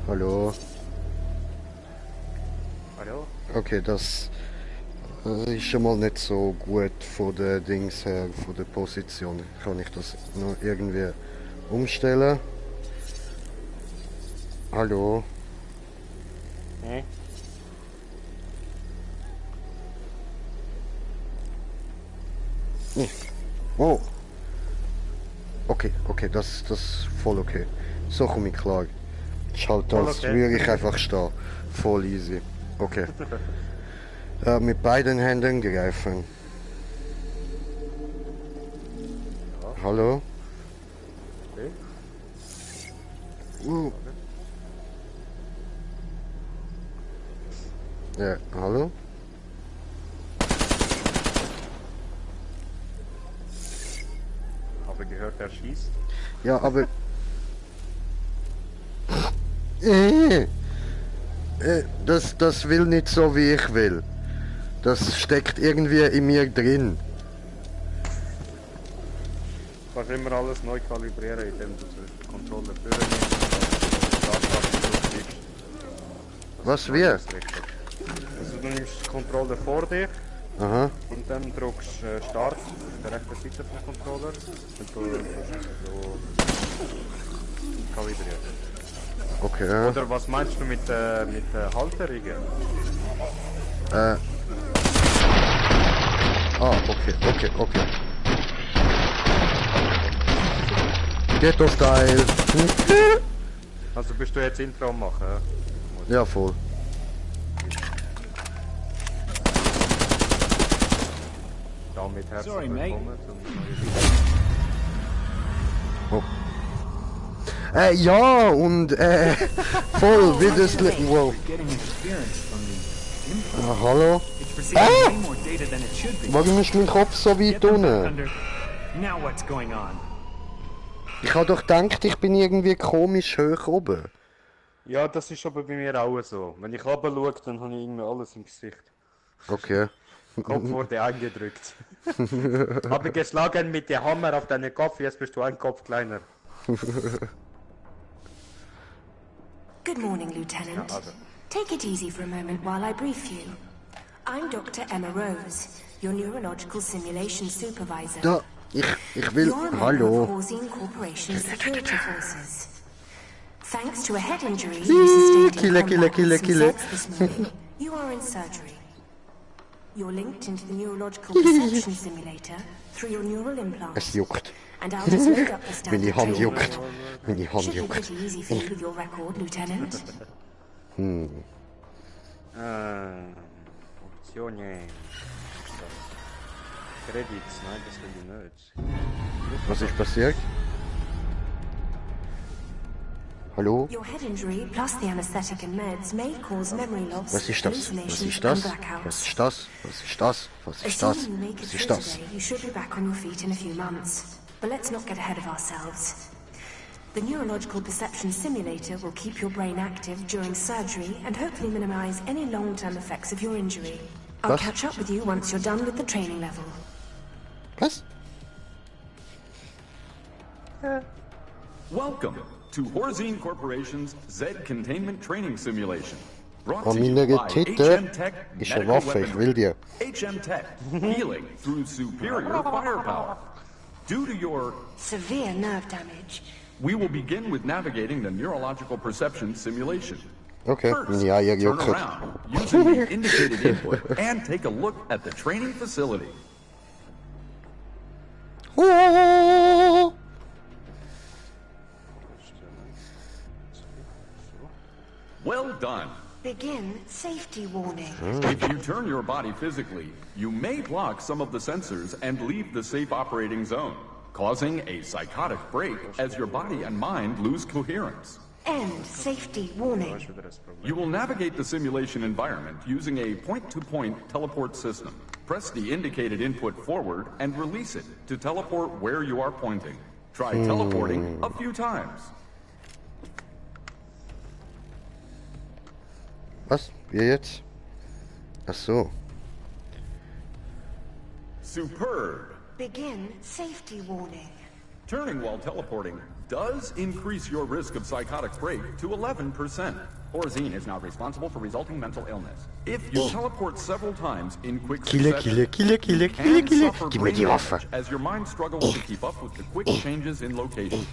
Hallo. Hallo? Okay, das ist schon mal nicht so gut von der Dings her, von der Position. Kann ich das noch irgendwie umstellen? Hallo? Hä? Nee. Oh. Okay, das ist voll okay. So komme ich klar. Ich halte Voll das okay. wirklich einfach stehen. Voll easy. Okay. Mit beiden Händen greifen. Ja, Hallo? okay. Uh. Ja, hallo? Habe gehört, er schießt. Ja, aber... Äh, das will nicht so, wie ich will. Das steckt irgendwie in mir drin. Du kannst immer alles neu kalibrieren, indem du den Controller führen nimmst. Was wir? Also du nimmst den Controller vor dich Aha. und dann drückst Start auf der rechten Seite vom Controller und du tust so kalibrieren. Okay. Oder was meinst du mit Halterungen? Okay. Ghetto-Style. Also bist du jetzt Intro am machen? Ja, voll. Damit herzlich Sorry, mate. willkommen zum neuen Video. Ja, und voll, wie das... Wow. Getting interference from the input. Hallo? It's receiving way more data than it should be. Warum ist mein Kopf so weit Get them back unten? under. Now what's going on? Ich habe doch gedacht, ich bin irgendwie komisch hoch oben. Ja, das ist aber bei mir auch so. Wenn ich runter schaue, dann habe ich irgendwie alles im Gesicht. Okay. Kopf wurde eingedrückt. Aber geschlagen mit dem Hammer auf deinen Kopf, jetzt bist du ein Kopf kleiner. Good morning, Lieutenant. Take it easy for a moment while I brief you. I'm Dr. Emma Rose, your neurological simulation supervisor. Da, ich will... You're a member of Hallo. Horsine Corporation's security forces. Thanks to a head injury you sustained in Kille. combat with some Zeds this morning, you are in surgery. You're linked into the neurological perception simulator through your neural implants. Es juckt. And I'll just load up the standard Meine Hand training juckt. level. Meine Hand Should be juckt. pretty easy for you with your record, Lieutenant. Optionen. Credits, nein, das will ich nicht. Was ist passiert? Hallo? Your head injury plus the anesthetic and meds may cause memory loss, Was ist das? Was hallucinations ist and das? blackouts. Was ist das? Was ist das? Was ist das? Assuming you make it Was through ist das? today, you should be back on your feet in a few months. But let's not get ahead of ourselves. The neurological perception simulator will keep your brain active during surgery and hopefully minimize any long-term effects of your injury. I'll Was? catch up with you once you're done with the training level. Was? Welcome to Horzine Corporation's Z Containment Training Simulation. Brought Oh, to you meine by Titel HM Tech ist eine Medical Waffe, ich will Weaponry. dir. HM Tech, healing through superior firepower. Due to your... Severe nerve damage. We will begin with navigating the neurological perception simulation. Okay, First, meine Eier turn jucken. around using the indicated input and take a look at the training facility. Oh! Well done. Begin safety warning. If you turn your body physically, you may block some of the sensors and leave the safe operating zone, causing a psychotic break as your body and mind lose coherence. End safety warning. You will navigate the simulation environment using a point-to-point teleport system. Press the indicated input forward and release it to teleport where you are pointing. Try teleporting a few times. Was? Wie jetzt? Ach so. Superb. Begin safety warning. Turning while teleporting does increase your risk of psychotic break to 11%. Horazine is not responsible for resulting mental illness. If you teleport several times in quick succession, you can suffer Gib mir die brain Waffe. damage as your mind struggles to keep up with the quick changes in location.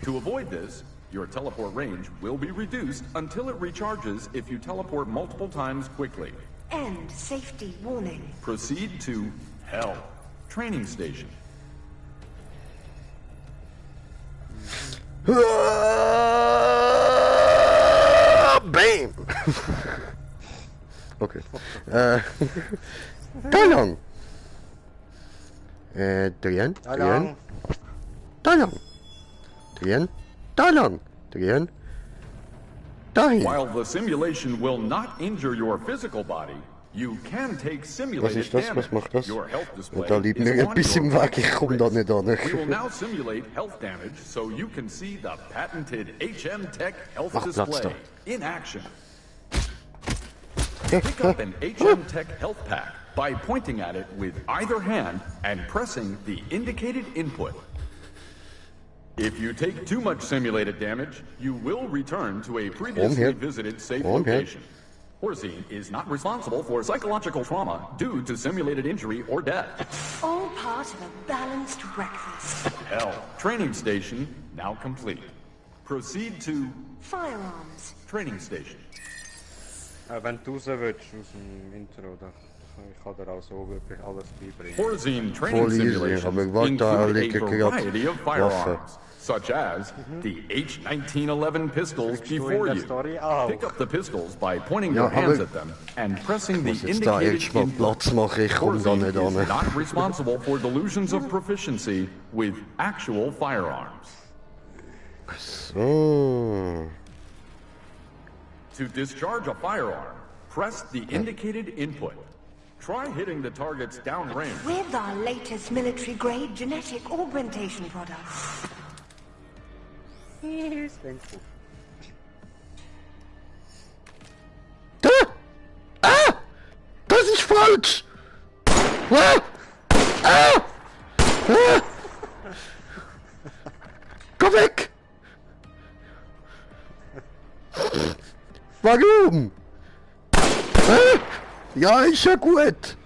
To avoid this, your teleport range will be reduced until it recharges if you teleport multiple times quickly. End safety warning. Proceed to Hell Training Station. Bam! Okay. Da lang! Drehen, drehen. Da lang! Drehen, da lang! Drehen. Dahin! While the simulation will not injure your physical body, you can take Was simulated ist das? damage. Was macht das? Your health display Da liegt is mir on etwas your im Weg, ich komme da wrist. nicht an. We will now simulate health damage so you can see the patented HM Tech health Ach, Platz display da. in action. Pick up an HM Tech health pack by pointing at it with either hand and pressing the indicated input. If you take too much simulated damage, you will return to a previously here. visited safe Home here. location. Horazine is not responsible for psychological trauma due to simulated injury or death. All part of a balanced breakfast. Hell Training Station now complete. Proceed to Firearms. Training Station. Wenn du raus willst aus dem Intro, dann ich kann dir auch so wirklich alles beibringen. Horazine training Voll easy, simulations aber warte, da include liegt a gerade variety of firearms, such as the H1911 pistols Kriegst du in before der you. Story auch. Pick up the pistols by pointing Ja, your hands aber- at them and pressing the Ich muss jetzt da indicated erst mal input. Platz machen, ich komme da Horazine nicht an. is not responsible for delusions of proficiency with actual firearms. So. To discharge a firearm, press the indicated input. Try hitting the targets downrange. With our latest military-grade genetic augmentation products. Da! Ah! Das ist falsch! Ah! Ah! Ah! Komm weg! Warum? Ah! Ja, ist ja gut!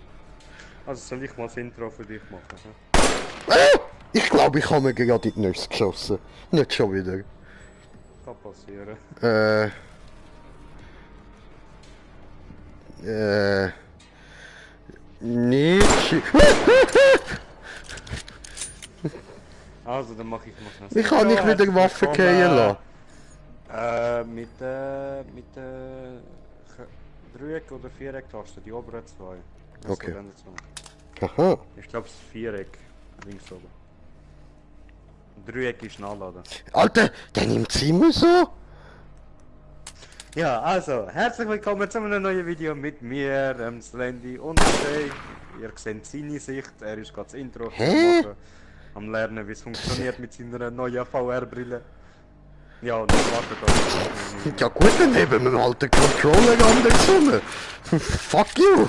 Also soll ich mal das Intro für dich machen? Hm? Ah! Ich glaube, ich habe mir gerade in die Nüsse geschossen. Nicht schon wieder. Kann passieren. Nicht. Also, dann mache ich mal schnell. Ich kann nicht wieder Waffen gehen lassen. Mit der Dreieck- oder Viereck-Taste, die oberen zwei. Was Okay. du dann dazu machst. Aha. Ich glaube, das Viereck links oben. Dreieck ist nachladen. Alter, der nimmt immer so. Ja, also, herzlich willkommen zu einem neuen Video mit mir, Slendy und Jay. Ihr seht seine Sicht, er ist gerade das Intro Hä? machen, am lernen, wie es funktioniert mit seiner neuen VR-Brille. Ja, und ich warte da. Ja gut, dann haben wir halt den Controller anders rum. Fuck you.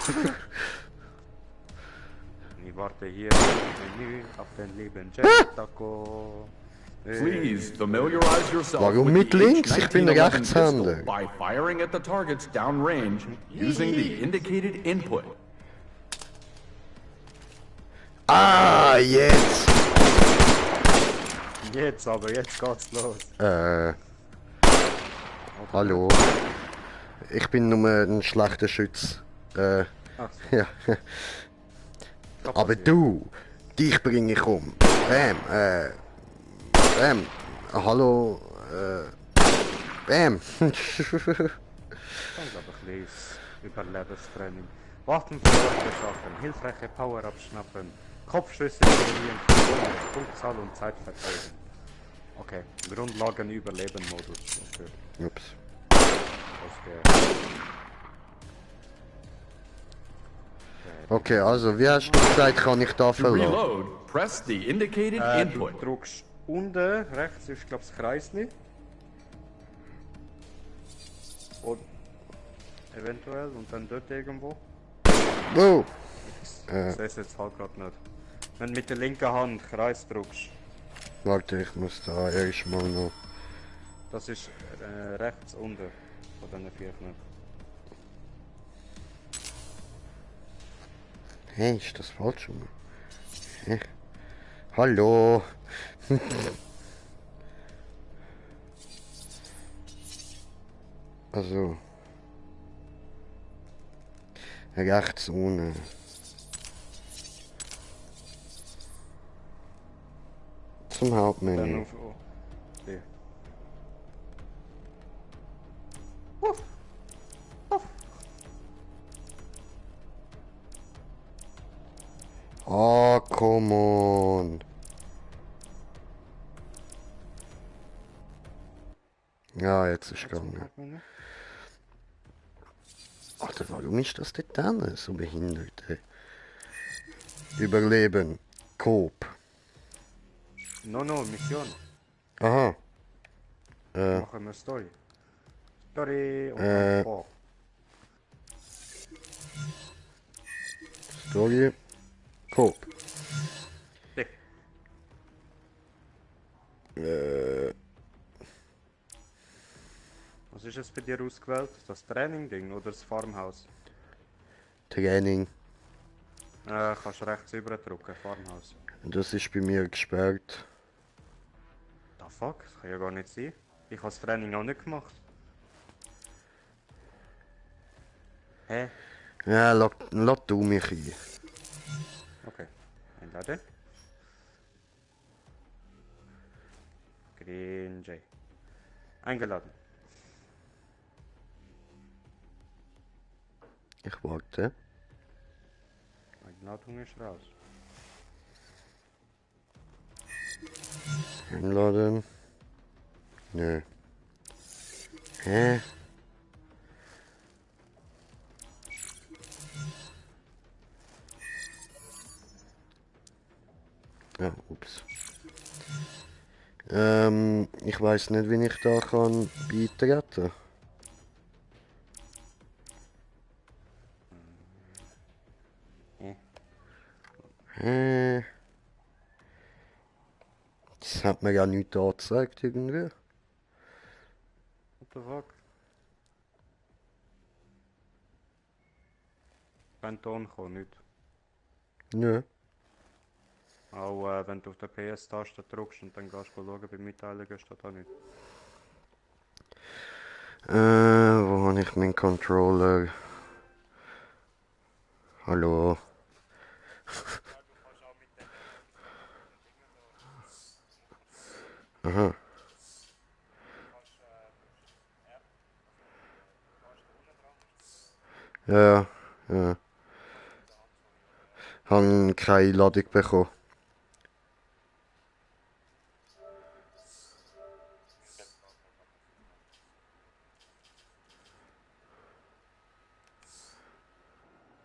Ich warte hier im Menü auf den lieben Jay-Taco. Please familiarize yourself Warum with mit the links? Ich bin H1911 Rechtshänder. pistol by firing at the targets downrange using the indicated input. Ah, jetzt. Jetzt aber, jetzt geht's los. Hallo. Ich bin nur ein schlechter Schütz. Ach so. Ja. Aber du, dich bringe ich um. Bam. Hallo. Bam. Ganz aber ein kleines Überlebenstraining. Waffenverwaltung schaffen, hilfreiche Power-Ups schnappen, Kopfschüsse eliminieren, Punktzahl und Zeit verteidigen. Okay, Grundlagen Überleben-Modus. Okay. Ups. Okay, also wie hast du gesagt, kann ich da To verlassen? reload, press the indicated Du input. drückst unten rechts, ist glaube ich das Kreisli. Und eventuell und dann dort irgendwo. Oh. Ich sehe es jetzt halt gerade nicht. Wenn du mit der linken Hand Kreis drückst. Warte, ich muss da erstmal noch. Das ist rechts unten von diesen 4 Knöpfen. Hey, ist das falsch rum? Hä? Hallo? Also. Rechts ohne. Zum Dann Hauptmenü. auf... Oh, hier. Oh, come on. Ja, jetzt ist gegangen. Alter, warum ist das dort drin so behindert? Ey? Überleben. Coop. No, Mission. Aha. Machen wir Story. Story und Äh. dann Coop. Story. Coop. Dick. Was ist jetzt bei dir ausgewählt? Das Training-Ding oder das Farmhaus? Training. Kannst rechts über drücken, Farmhaus. Das ist bei mir gesperrt. The fuck? Das kann ja gar nicht sein. Ich habe das Training noch nicht gemacht. Hä? Ja, lass du mich ein. Okay. Einladen. Green J. Eingeladen. Ich warte. Einladung ist raus. Einladen. Nö. Hä? Ah, ups. Ich weiß nicht, wie ich da kann beitreten. Hä? Das hat mir ja nichts angezeigt irgendwie. What the fuck? Kein Ton kommt nicht. Nö. Auch wenn du auf der PS-Taste drückst und dann gehst du schauen bei Mitteilungen, steht da nicht. Wo habe ich meinen Controller? Hallo. Aha. Ja, ja. Habe keine Ladung bekommen.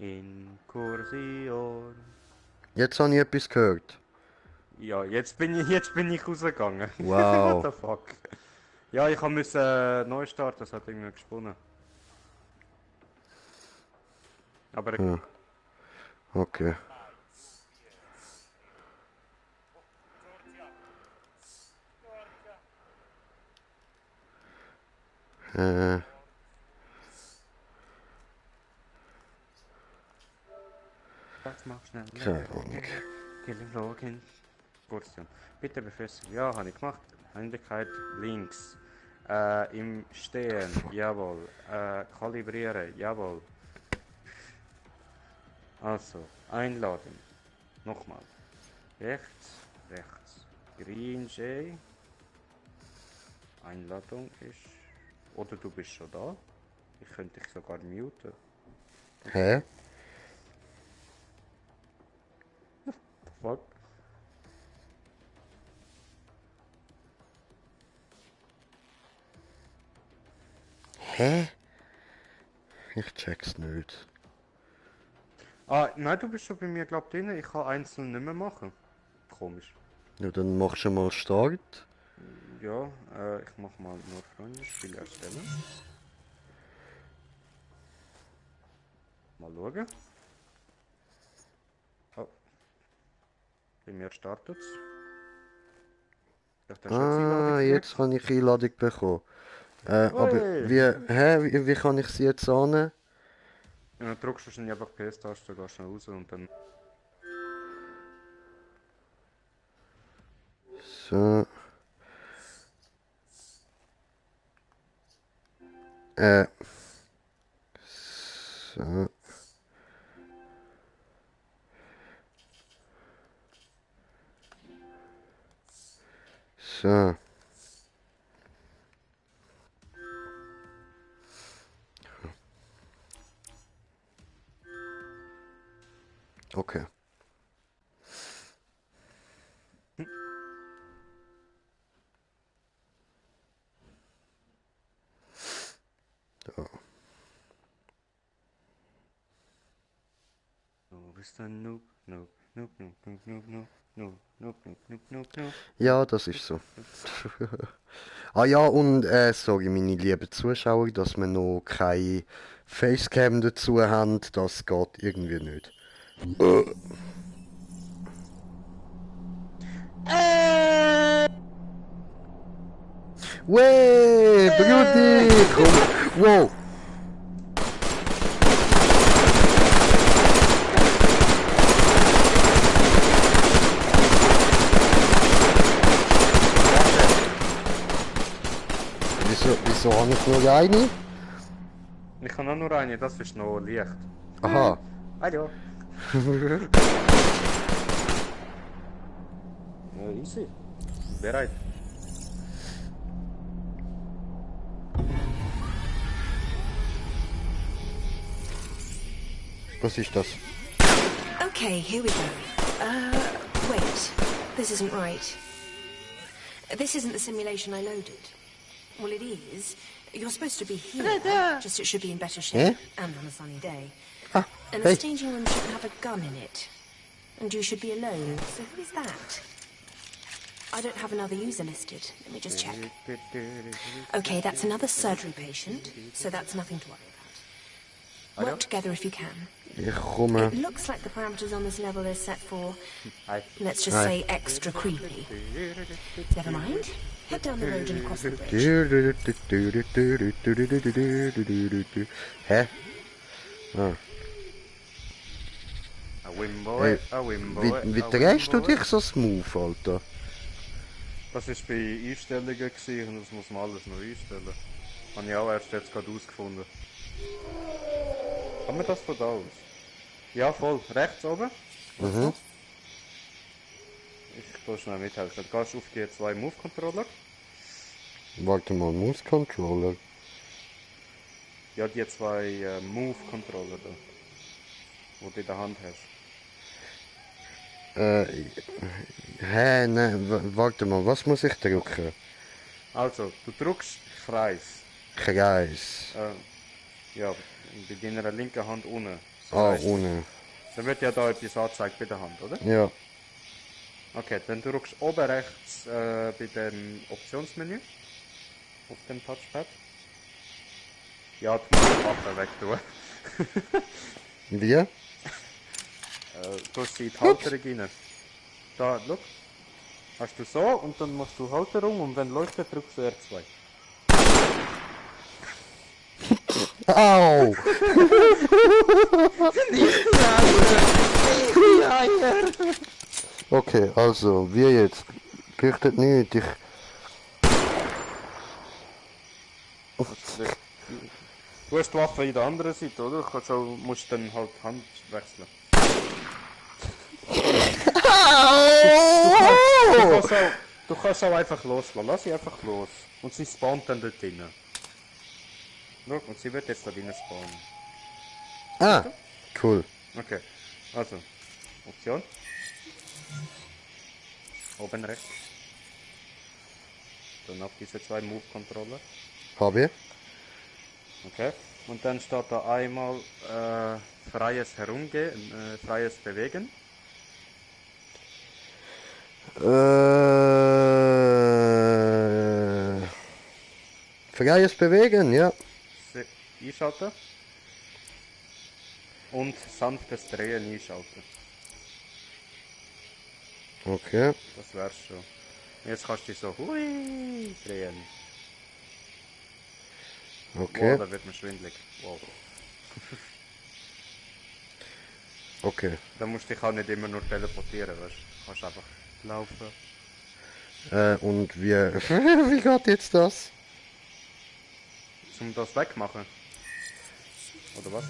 Inkursion. Jetzt habe ich etwas gehört. Ja, jetzt bin ich rausgegangen. Wow. What the fuck? Ja, ich musste neu starten, das hat irgendwie gesponnen. Aber Ja. Okay. das mach schnell. Keine Ahnung. Killing Login. Portion. Bitte befestigen. Ja, habe ich gemacht. Einigkeit links. Im Stehen, jawohl. Kalibrieren, jawohl. Also, einladen. Nochmal. Rechts, rechts. Green J. Einladung ist. Oder du bist schon da. Ich könnte dich sogar muten. Hä? Fuck. Hä? Ich check's nicht. Ah, nein, du bist schon bei mir, glaub drin. Ich kann einzeln nicht mehr machen. Komisch. Ja, dann machst du mal Start. Ja, ich mach mal nur Freunde-Spiel erstellen. Mal schauen. Oh. Bei mir startet's. Darf dann schon die Einladung Ah, kriegen? jetzt habe ich Einladung bekommen. Aber Ui. wie kann ich sie jetzt annehmen? Ja, dann drückst du wahrscheinlich einfach PS-Taste, gehst schnell raus und dann... So. Äh. So. So. Okay. So. Du bist ein Noob, Noob, Noob, Noob, Noob, Noob, Noob, Noob, Noob, Noob, Noob, Noob, Noob. Ja, das ist so. Ah ja, und sorry, meine lieben Zuschauer, dass wir noch keine Facecam dazu haben, das geht irgendwie nicht. Wey, Brudi, komm. Wow. Wieso habe ich nur eine? Ich kann auch nur eine, das ist noch Licht. Aha. Hallo. Ja, easy. Bereit. Was ist das? Okay, here we go. Wait. This isn't right. This isn't the simulation I loaded. Well, it is. You're supposed to be here, just it should be in better shape, and on a sunny day. Ah, And hey. the staging room should have a gun in it. And you should be alone. So who is that? I don't have another user listed. Let me just check. Okay, that's another surgery patient, so that's nothing to worry about. Work together if you can. Ich komme. It looks like the parameters on this level are set for, Hi. let's just Hi. say, extra creepy. Never mind. Head down the road and across the bridge. Hä? Ah. A Wimboy, Hey, a Wimboy. wie drehst du dich so smooth, Alter? Das war bei Einstellungen gewesen und das muss man alles noch einstellen. Habe ich auch erst jetzt gerade ausgefunden. Kann man das von da aus? Ja, voll. Rechts oben. Mhm. Ich tue schnell mithelfen. Du gehst auf die zwei Move-Controller. Warte mal, Mouse Controller. Ja, die zwei Move-Controller da. Wo du in der Hand hast. Hä, nein, warte mal, was muss ich drücken? Also, du drückst Kreis. Kreis. Ja, bei deiner linken Hand unten. So Ah, heisst es. ohne. Dann wird ja da etwas angezeigt bei der Hand, oder? Ja. Okay, dann drückst du oben rechts bei dem Optionsmenü. Auf dem Touchpad. Ja, du musst die Waffe weg tun. Wie? Du hast sie in die Halterung rein. Da, schau. Hast du so und dann machst du Halterung und wenn leuchtet, drückst du R2. Au! Okay, also, wie jetzt? Fürchtet nicht, ich... Du hast die Waffe in der anderen Seite, oder? Du kannst auch, musst dann halt Hand wechseln. Du kannst auch einfach loslassen. Lass sie einfach los. Und sie spawnt dann dort drinnen. Schau, und sie wird jetzt da drinnen spawnen. Ah, cool. Okay, also, Option. Oben rechts. Dann auf diese zwei Move-Controller. Hab ich? Okay. Und dann steht da einmal freies Herumgehen, freies Bewegen. Freies Bewegen, ja. Einschalten. Und sanftes Drehen einschalten. Okay. Das wär's schon. Jetzt kannst du dich so hui drehen. Okay, Wow, da wird mir schwindelig. Wow. okay. Da musst du dich auch nicht immer nur teleportieren, weißt du? Kannst einfach laufen. Und wie geht jetzt das? Zum das wegmachen. Oder was?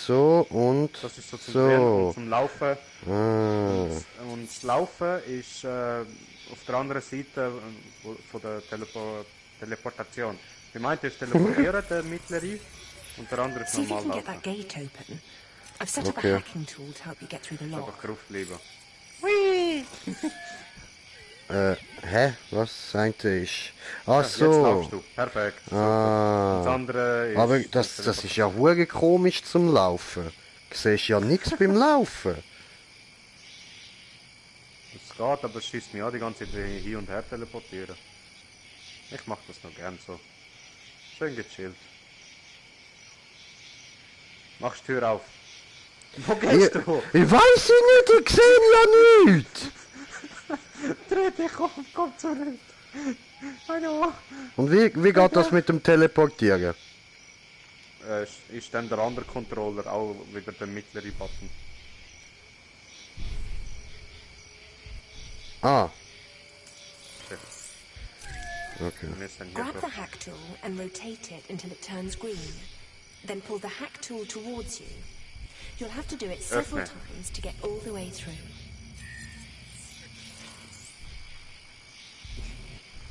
So und Das ist so zum Drehen und so. zum Laufen. Und das Laufen ist auf der anderen Seite von der Teleportation. Beim einen ist Teleportieren, der mittlere, und der andere ist See if you normal can get Laufen. that gate open. I've set up Okay. a hacking tool to help you get through the Einfach lock. drauf bleiben. Hä? Was meinte ich? Ja, Ach jetzt so. laufst du. Perfekt. Super. Und das andere ist... Aber das ist ja hure komisch zum Laufen. Du siehst ja nichts beim Laufen. Es geht, aber es schießt mich an, die ganze Zeit hin und her teleportieren. Ich mach das noch gern so. Schön gechillt. Machst die Tür auf. Wo gehst du? Ich weiß nicht, ich sehe ja nichts. Dreh dich um, komm zurück. Hallo. Und wie geht das mit dem Teleportieren? Ist dann der andere Controller auch wieder der mittlere Button? Ah, Schön. okay. Wir sind hier Grab drauf. the hack tool and rotate it until it turns green. Then pull the hack tool towards you. You'll have to do it several Öffne. times to get all the way through.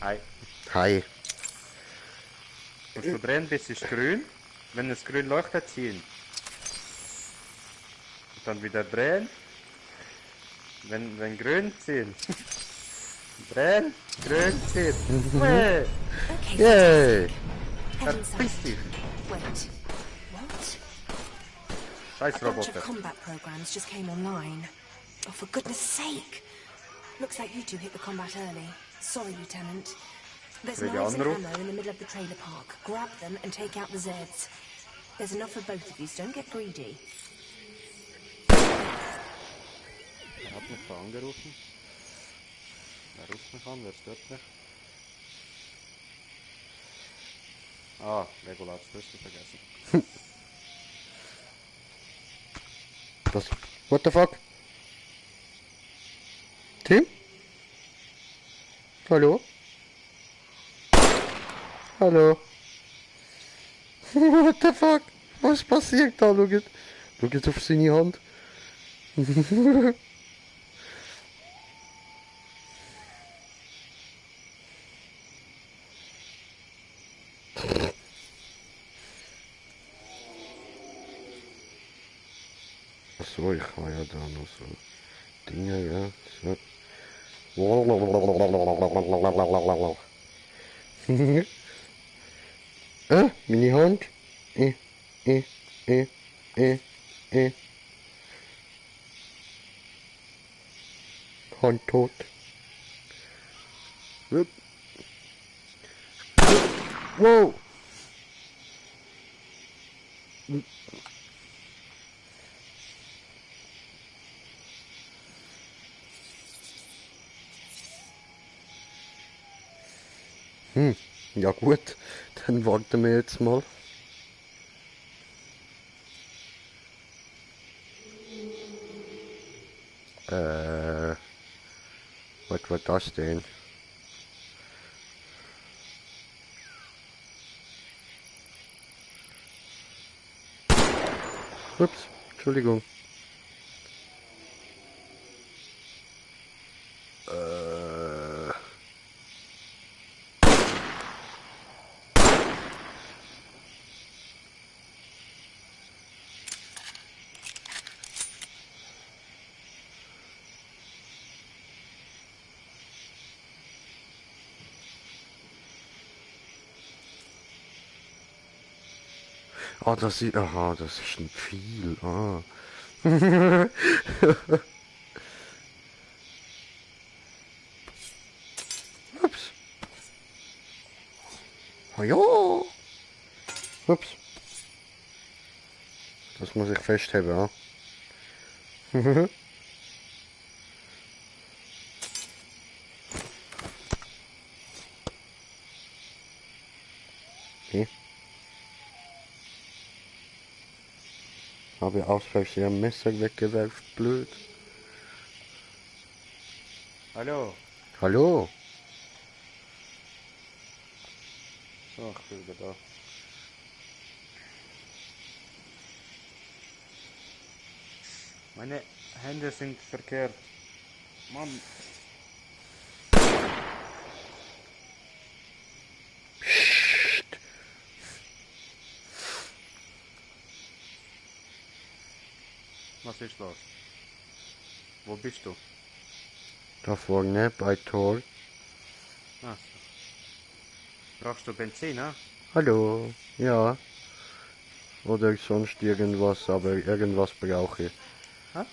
Hi. Hi. Musst du drehen, bis es grün. Wenn es grün leuchtet, ziehen. Und dann wieder drehen. Wenn grün, ziehen. Drehen, grün, ziehen. Hey, Okay, Yay. head inside. verpiss dich. Wait. What? Scheiß A bunch Roboter. of combat programs just came online. Oh, for goodness sake! Looks like you two hit the combat early. Sorry, Lieutenant. There's Will you knives and unroll? ammo in the middle of the trailer park. Grab them and take out the Zeds. There's enough for both of you, so don't get greedy. Er hat mich da angerufen. Wer ruft mich an? Wer stört mich? Ah, Regular Schlüssel vergessen. Das. What the fuck? Tim? Hallo? Hallo? What the fuck? Was passiert da? Schau jetzt auf seine Hand. Achso, ich habe ja da noch so Dinge, ja. So. Meine Hand. Äh. Hand tot. Wow. Ja gut, dann warten wir jetzt mal. Was war das denn? Ups, Entschuldigung. Ah, aha, das ist ein Pfeil. Ah. Ups. Ah ja. Ups. Das muss ich festheben, ja. Okay. Habe aus Versehen ein Messer weggewerfen, blöd. Hallo. Hallo? So, ich bin wieder da. Meine Hände sind verkehrt. Mann. Was ist los? Wo bist du? Da vorne bei Tor. Ah, so. Brauchst du Benzin, ne? Hallo? Ja. Oder sonst irgendwas, aber irgendwas brauche ich. Hä?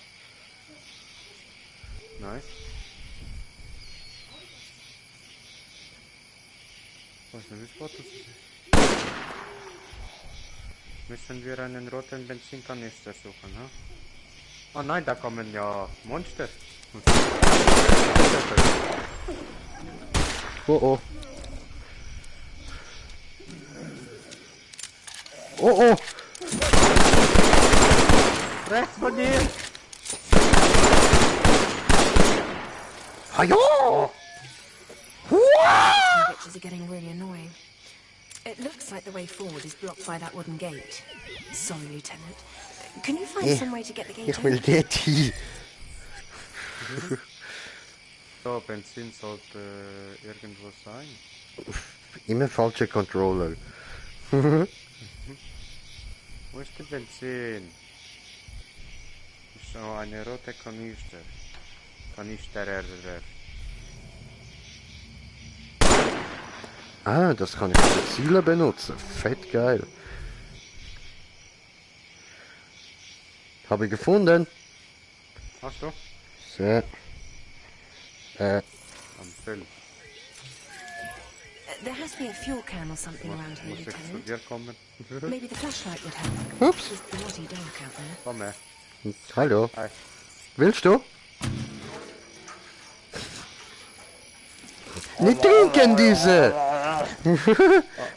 Nice. Was ist denn das Foto? Müssen wir einen roten Benzinkanister suchen, ha? Oh nein, da kommen ja Monster. Oh oh. Oh oh. Rechts von dir! Hallo! Pictures are getting really annoying. It looks like the way forward is blocked by that wooden gate. Sorry, Lieutenant. Can you find some way to get the gate Ich will open? dort hin. So, Benzin sollte irgendwo sein. Immer falscher Controller. Wo ist der Benzin? So, eine rote Kanister. Kanister. Ah, das kann ich für Ziele benutzen. Fett geil. Habe ich gefunden. Hast du? So. Am Film. There has to be a fuel can or something around here, Muss ich zu Lieutenant. dir kommen? Maybe the flashlight would help. Ups. It's bloody dark out there. Komm her. Hallo. Hi. Willst du? Nicht trinken diese!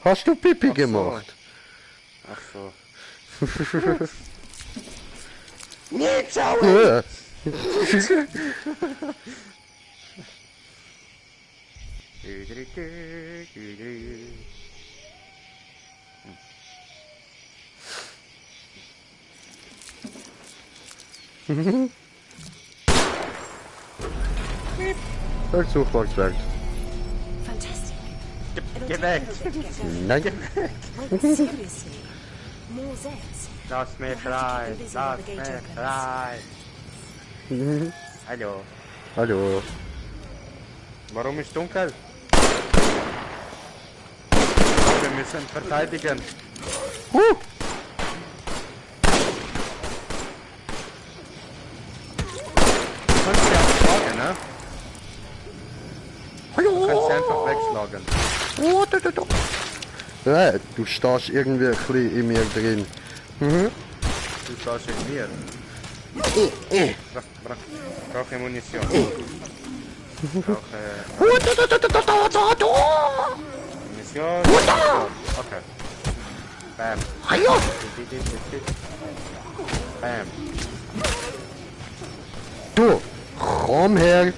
Hast du Pipi gemacht? Ach so. Nicht sauer! Durchsuchungswerk. Fantastic. It'll Geh take weg! a little bit to get going. Nein. Wait, seriously? More Zeds? Lass mich frei! Lass mich frei! Hallo. Hallo. Warum ist dunkel? Wir müssen verteidigen. Du kannst sie auch schlagen, ne? Du kannst sie einfach wegschlagen. Ja, du stehst irgendwie ein bisschen in mir drin. Du stehst in mir. Brauche Munition. Brauche Munition. Okay. Bam. Bam. Du, komm her.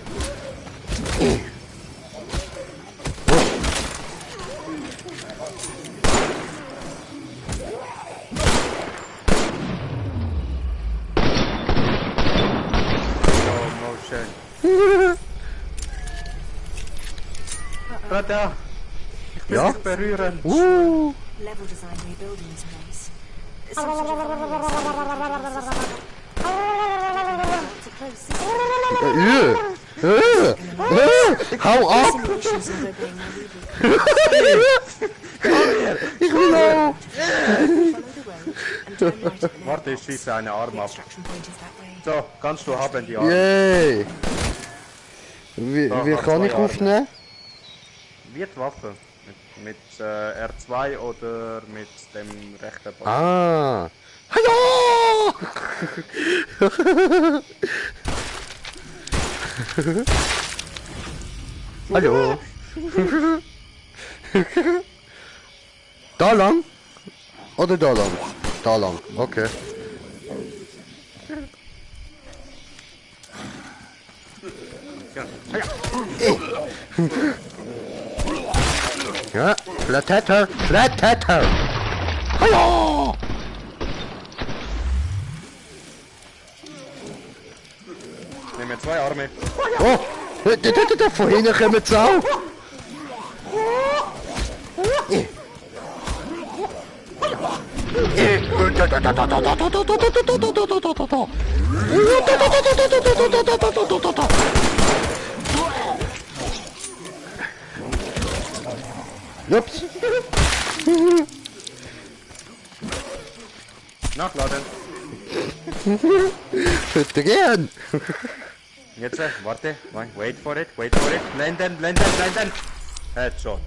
Slow motion. Brother, ich will Ja? dich berühren. Level design rebuilding this place. Hau ab! Simulations of obeying my legal. Ich will auch! Follow the road and turn right at the Warte, ich schieße einen Arm The ab. extraction point is that way. So, kannst du haben die Arme. Yay! Wie mach kann zwei ich Arme. aufnehmen? Wird Waffe. Mit R2 oder mit dem rechten Button. Ah! Hallo! Hallo! Da lang? Oder da lang? Da lang, okay. Ja, Flathetter, Flathetter! Hallo! Nimm mir 2 Arme. Oh, da von hinten kommen sie auch. Ups. Nachladen. Bitte gern. Jetzt, warte. Wait for it, wait for it. Blenden, blenden, blenden. Headshot.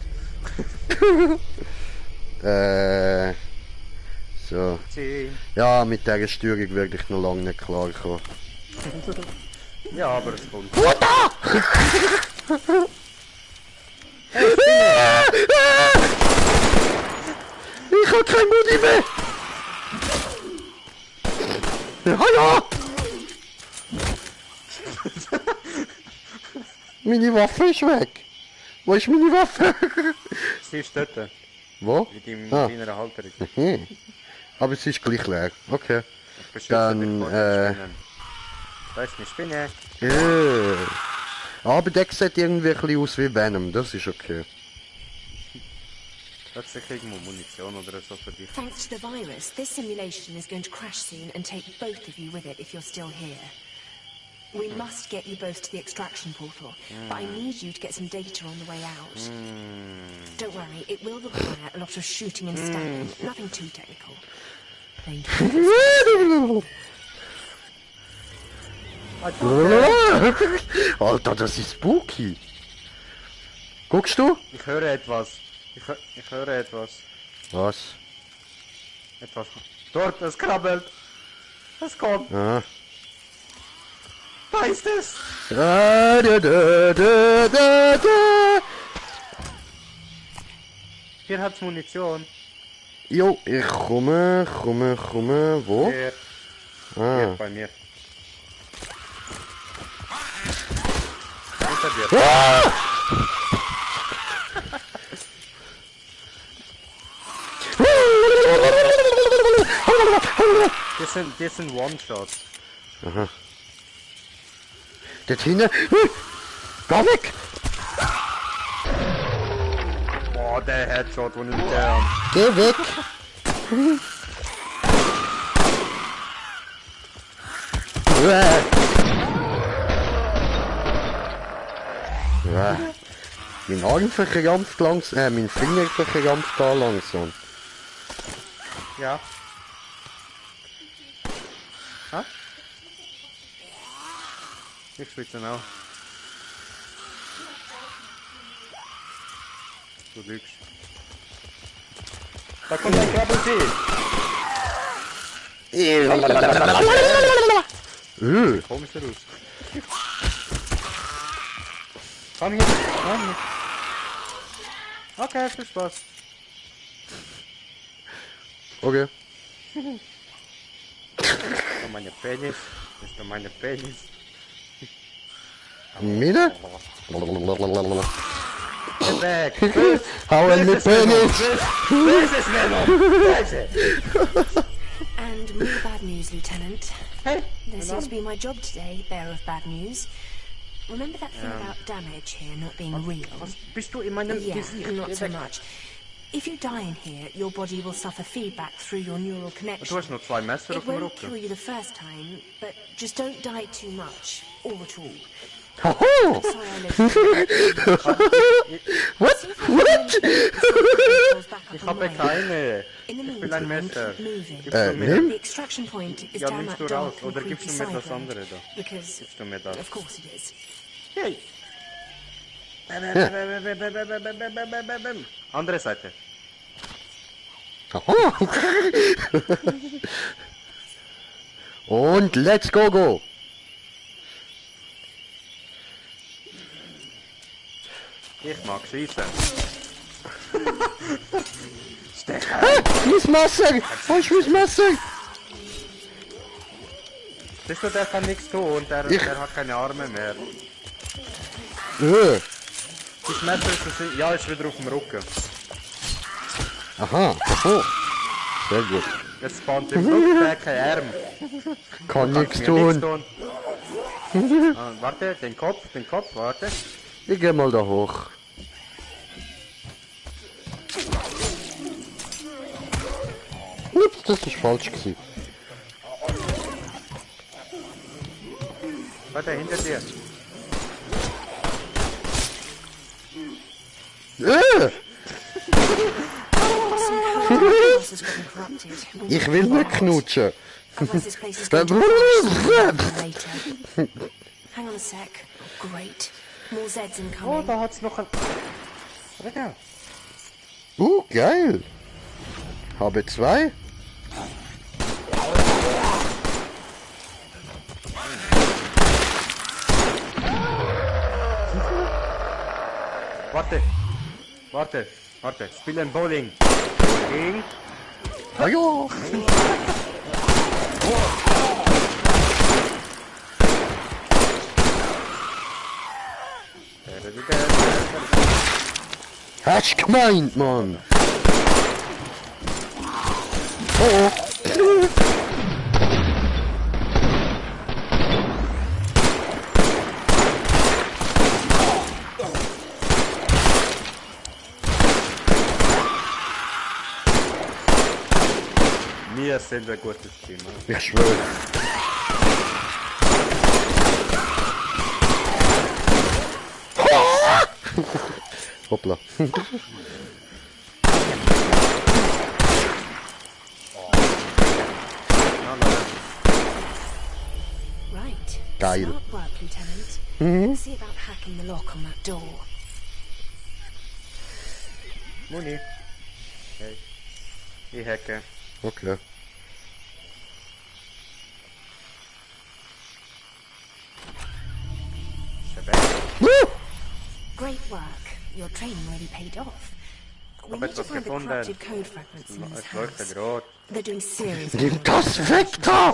So. 10. Ja, mit dieser Steuerung wirklich noch lange nicht klargekommen. Ja, aber es kommt. Ich hab kein Muni mehr! Hallo! Meine Waffe ist weg! Wo ist meine Waffe? Sie ist dort. Wo? Mit dem Ah. kleinen Halterung. Hm. Aber es ist gleich leer. Okay. Beschütze Dann, dich vor den Spinnen. Da ist eine Spinne. Aber der sieht irgendwie ein bisschen aus wie Venom, das ist okay. Hat sich irgendwo Munition oder so für dich. Thanks to the virus, this simulation is going to crash soon and take both of you with it if you're still here. We must get you both to the extraction portal, but I need you to get some data on the way out. Don't worry, it will require a lot of shooting and stabbing, nothing too technical. Plain Alter, das ist spooky. Guckst du? Ich höre etwas. Ich höre etwas. Was? Etwas. Dort, es krabbelt. Es kommt. Ah. Da ist es. Da, da, da, da, da, da. Hier hat's Munition. Jo, ich komme. Wo? Hier Ah. bei mir. Hinter dir. Ah! Das sind One-Shots. Dort hinten. Geh weg! Boah, der Headshot von dem Kern. Geh weg! Mein Arm verkrampft langsam, mein Finger verkrampft da langsam. Ja. Ha? Ich schwitze auch. Du lügst. Da kommt ein Krabbeltier. Komisch raus. Komm hier, komm hier. Okay, viel Spaß. Okay. Das ist meine Penis. Das ist meine Penis. Meine? Geh weg. Hau in mit Penis! Das ist Venom. And more bad news, Lieutenant. Hey, There seems to be my job today, bearer of bad news. Remember that thing about damage here not being real? was bist du in meinem Yeah, Gesicht? not Geh so weg. much. If you die in here, your body will suffer feedback through your neural Du connection. hast noch 2 Messer It auf dem won't kill Rücken. you the first time, but just don't die too much, or at all. Hoho! Sorry I let you What? What? Ich habe keine. In the Ich will ein meantime, Messer. keep moving. Gibst du mir? nimm. The extraction point is Ja, down nimmst that du raus dark and oder gibst creepy du mir side das road. andere da? Because, Gibst du mir das? of course it is. Hey. Andere Seite. Hoho! Und let's go! Ich mag schießen. Mein Messer! Wo ist mein Messer? Siehst du, der kann nichts tun und der hat keine Arme mehr. Das Messer ist das... Ja, ist wieder auf dem Rücken. Aha, aha. Sehr gut. Jetzt spannt im Rücken, der hat keine Arme. Kann nichts Mir nichts tun. Warte, den Kopf, warte. Ich geh mal da hoch. Ups, das ist falsch gewesen. Warte, hinter dir. Ich will nicht knutschen. Otherwise this place is going to crash later. Hang on a sec. Great. More Zeds Oh, incoming. da hat's noch ein... Warte. Geil. Habe 2. Warte. Spielen Bowling. Bowling. Ah ja. Hast du gemeint, Mann? Oh. Wir sind ein gutes Team. Ich schwöre. Hoppla. Right. Geil. Smart work, Lieutenant. See about hacking the lock on that door. Muni. Hey. Ich hacke. Okay. Great work. Your training really paid off. We Hab need to etwas find the gefunden. corrupted code fragments in these Es leuchtet house. rot. They're doing serious Nimm das weg da!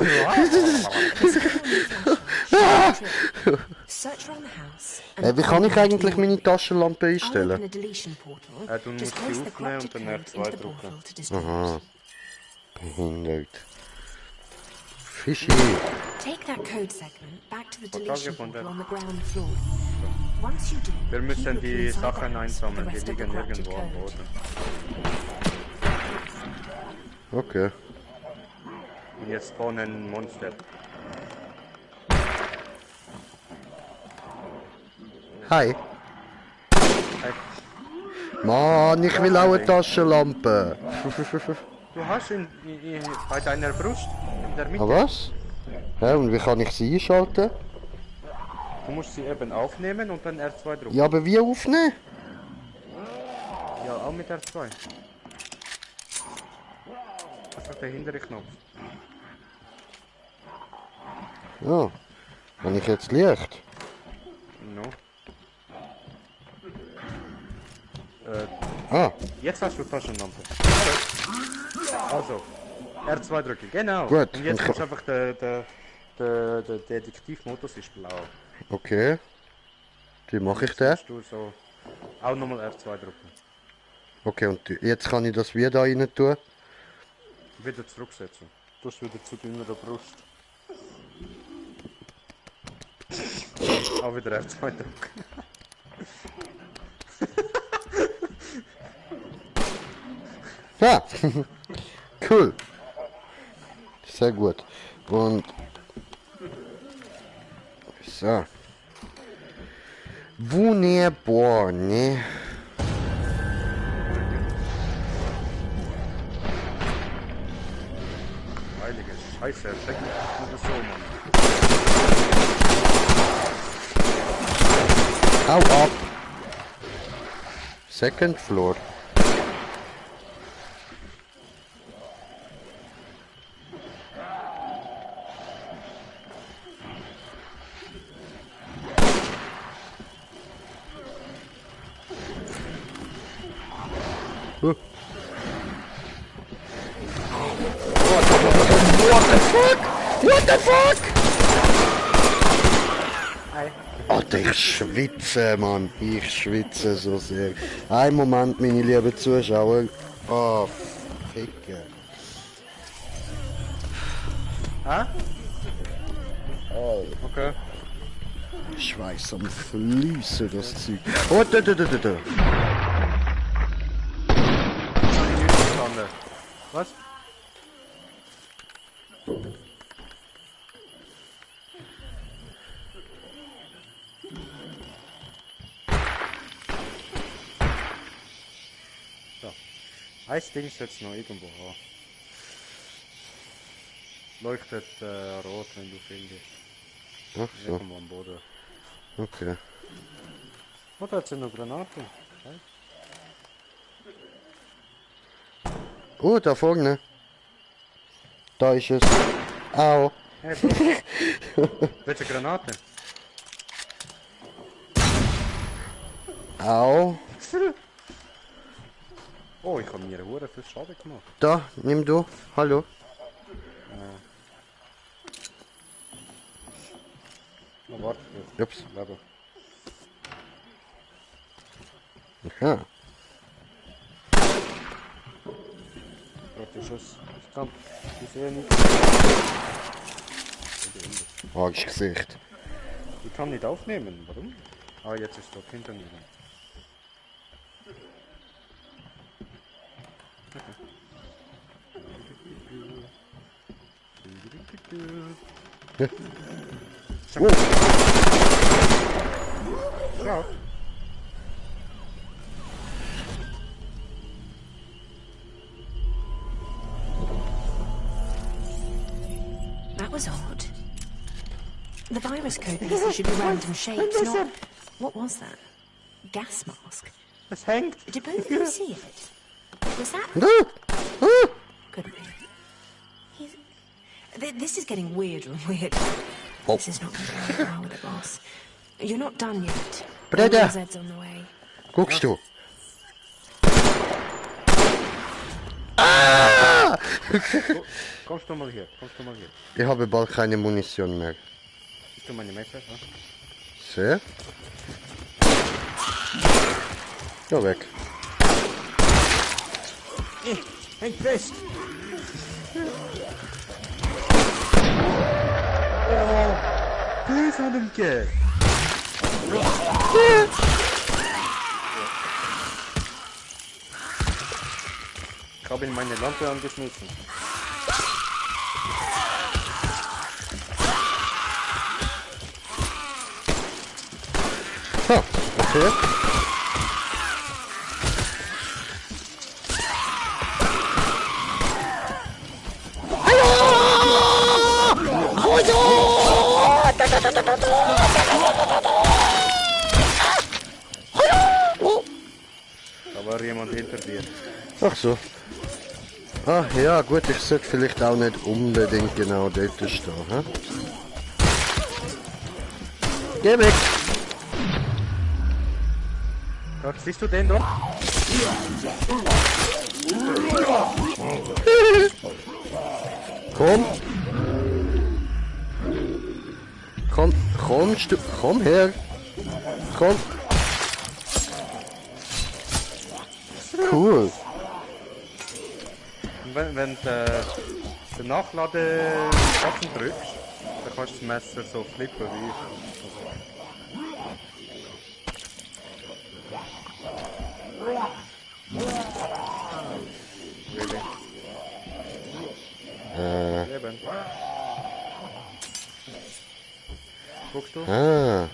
Search around the house. Wie kann ich eigentlich meine Taschenlampe I'll open einstellen? a deletion portal. Du Just musst paste sie the aufnehmen corrupted und dann code F2 into the drücken. portal to destroy Aha. it. Behindert. Fischi. Take that code segment back to the deletion gefunden. portal on the ground floor. Once you do, Wir keep müssen looking die inside the Sachen house for the einsammeln, die rest of the liegen corrupted irgendwo am code. Boden. Okay. Und jetzt spawnen Monster. Hi. Hey, Mann, ich will auch eine Taschenlampe. du hast ihn bei deiner Brust in der Mitte. Ah, was? Hä, und wie kann ich sie einschalten? Du musst sie eben aufnehmen und dann R2 drücken. Ja, aber wie aufnehmen? Ja, auch mit R2. Das ist der hintere Knopf. Ja. Wenn ich jetzt Licht. No. Ah, Jetzt hast du Taschenlampe. Also, R2 drücken, genau. Gut. Und jetzt ist einfach der Detektivmodus ist blau. okay. Wie mache ich den? Musst du so auch nochmal R2 drücken. Okay, und jetzt kann ich das wieder rein tun. Wieder zurücksetzen. Du hast wieder zu deiner Brust. Auch wieder R2 drücken. Ja, cool. Sehr gut. Und so. Wunderbar, ne? Heilige Scheiße, check das so, Mann. Hau ab. Second floor. What the fuck? Alter, ich schwitze, Mann. Ich schwitze so sehr. Ein Moment, meine lieben Zuschauer. Oh, Ficke. Hä? Oh, Okay. Schweiß am Fließen, das Zeug. Oh, da. Ich hab nicht verstanden. Was? So. Ein Ding jetzt noch irgendwo haben. Leuchtet rot, wenn du findest. Ach so, Irgendwo am Boden. okay. Oh, da hat sie noch Granaten. Oh, da vorne. Da ist es. Au. Hey, welche Granate? Au. Oh, ich habe mir eine Hure viel Schaden gemacht. Da, nimm du. Hallo. Oh, warte. Ups. Leben. Aha. Warte, Schuss. Ich kann. Ich sehe nicht. Gesicht. Ich kann nicht aufnehmen. Warum? Ah, jetzt ist dort hinter mir. Oh. Ja. That was odd. The virus code pieces should be random shapes, not... What was that? Gas mask? Es hängt. Did both of you see it? Was that... Couldn't be. This is getting weirder and weirder. Oh. This is not going to go well with it, boss. You're not done yet. Brother. Zed's on the way. Guckst du? Ah! Kommst du mal hier. Kommst du mal hier. Ich habe bald keine Munition mehr. Siehst du meine Messer? Ja? Sehr. Ja, weg. Hängt fest. Please, Hanumke. Ich habe ihm meine Lampe angeschmissen. Ha, okay. Da war jemand hinter dir. Ach so. Ah, ja, gut, ich sollte vielleicht auch nicht unbedingt genau dort stehen. Hä? Geh weg! Dort, siehst du den dort? Komm! Komm her! Komm! Cool! Wenn du den Nachladebutton drückst, dann kannst du das Messer so flippen wie really? Leben. Guckst du? Ah!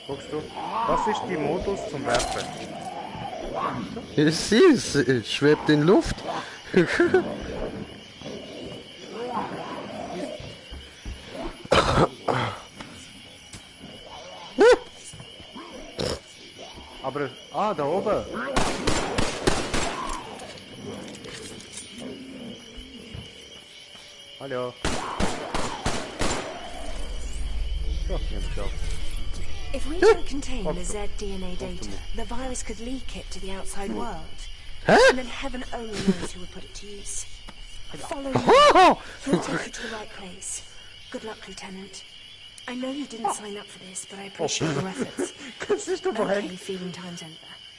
Guckst du? Das ist die Modus zum Werfen. Ich sehe es schwebt in Luft. Aber, da oben. Hallo. So, jetzt auf. If we don't contain the Z DNA data, the virus could leak it to the outside world. Huh? And then heaven only knows who would put it to use. Follow me. He'll take you to the right place. Good luck, Lieutenant. I know you didn't sign up for this, but I appreciate your efforts. Siehst du wohin? Okay, feeling time's over.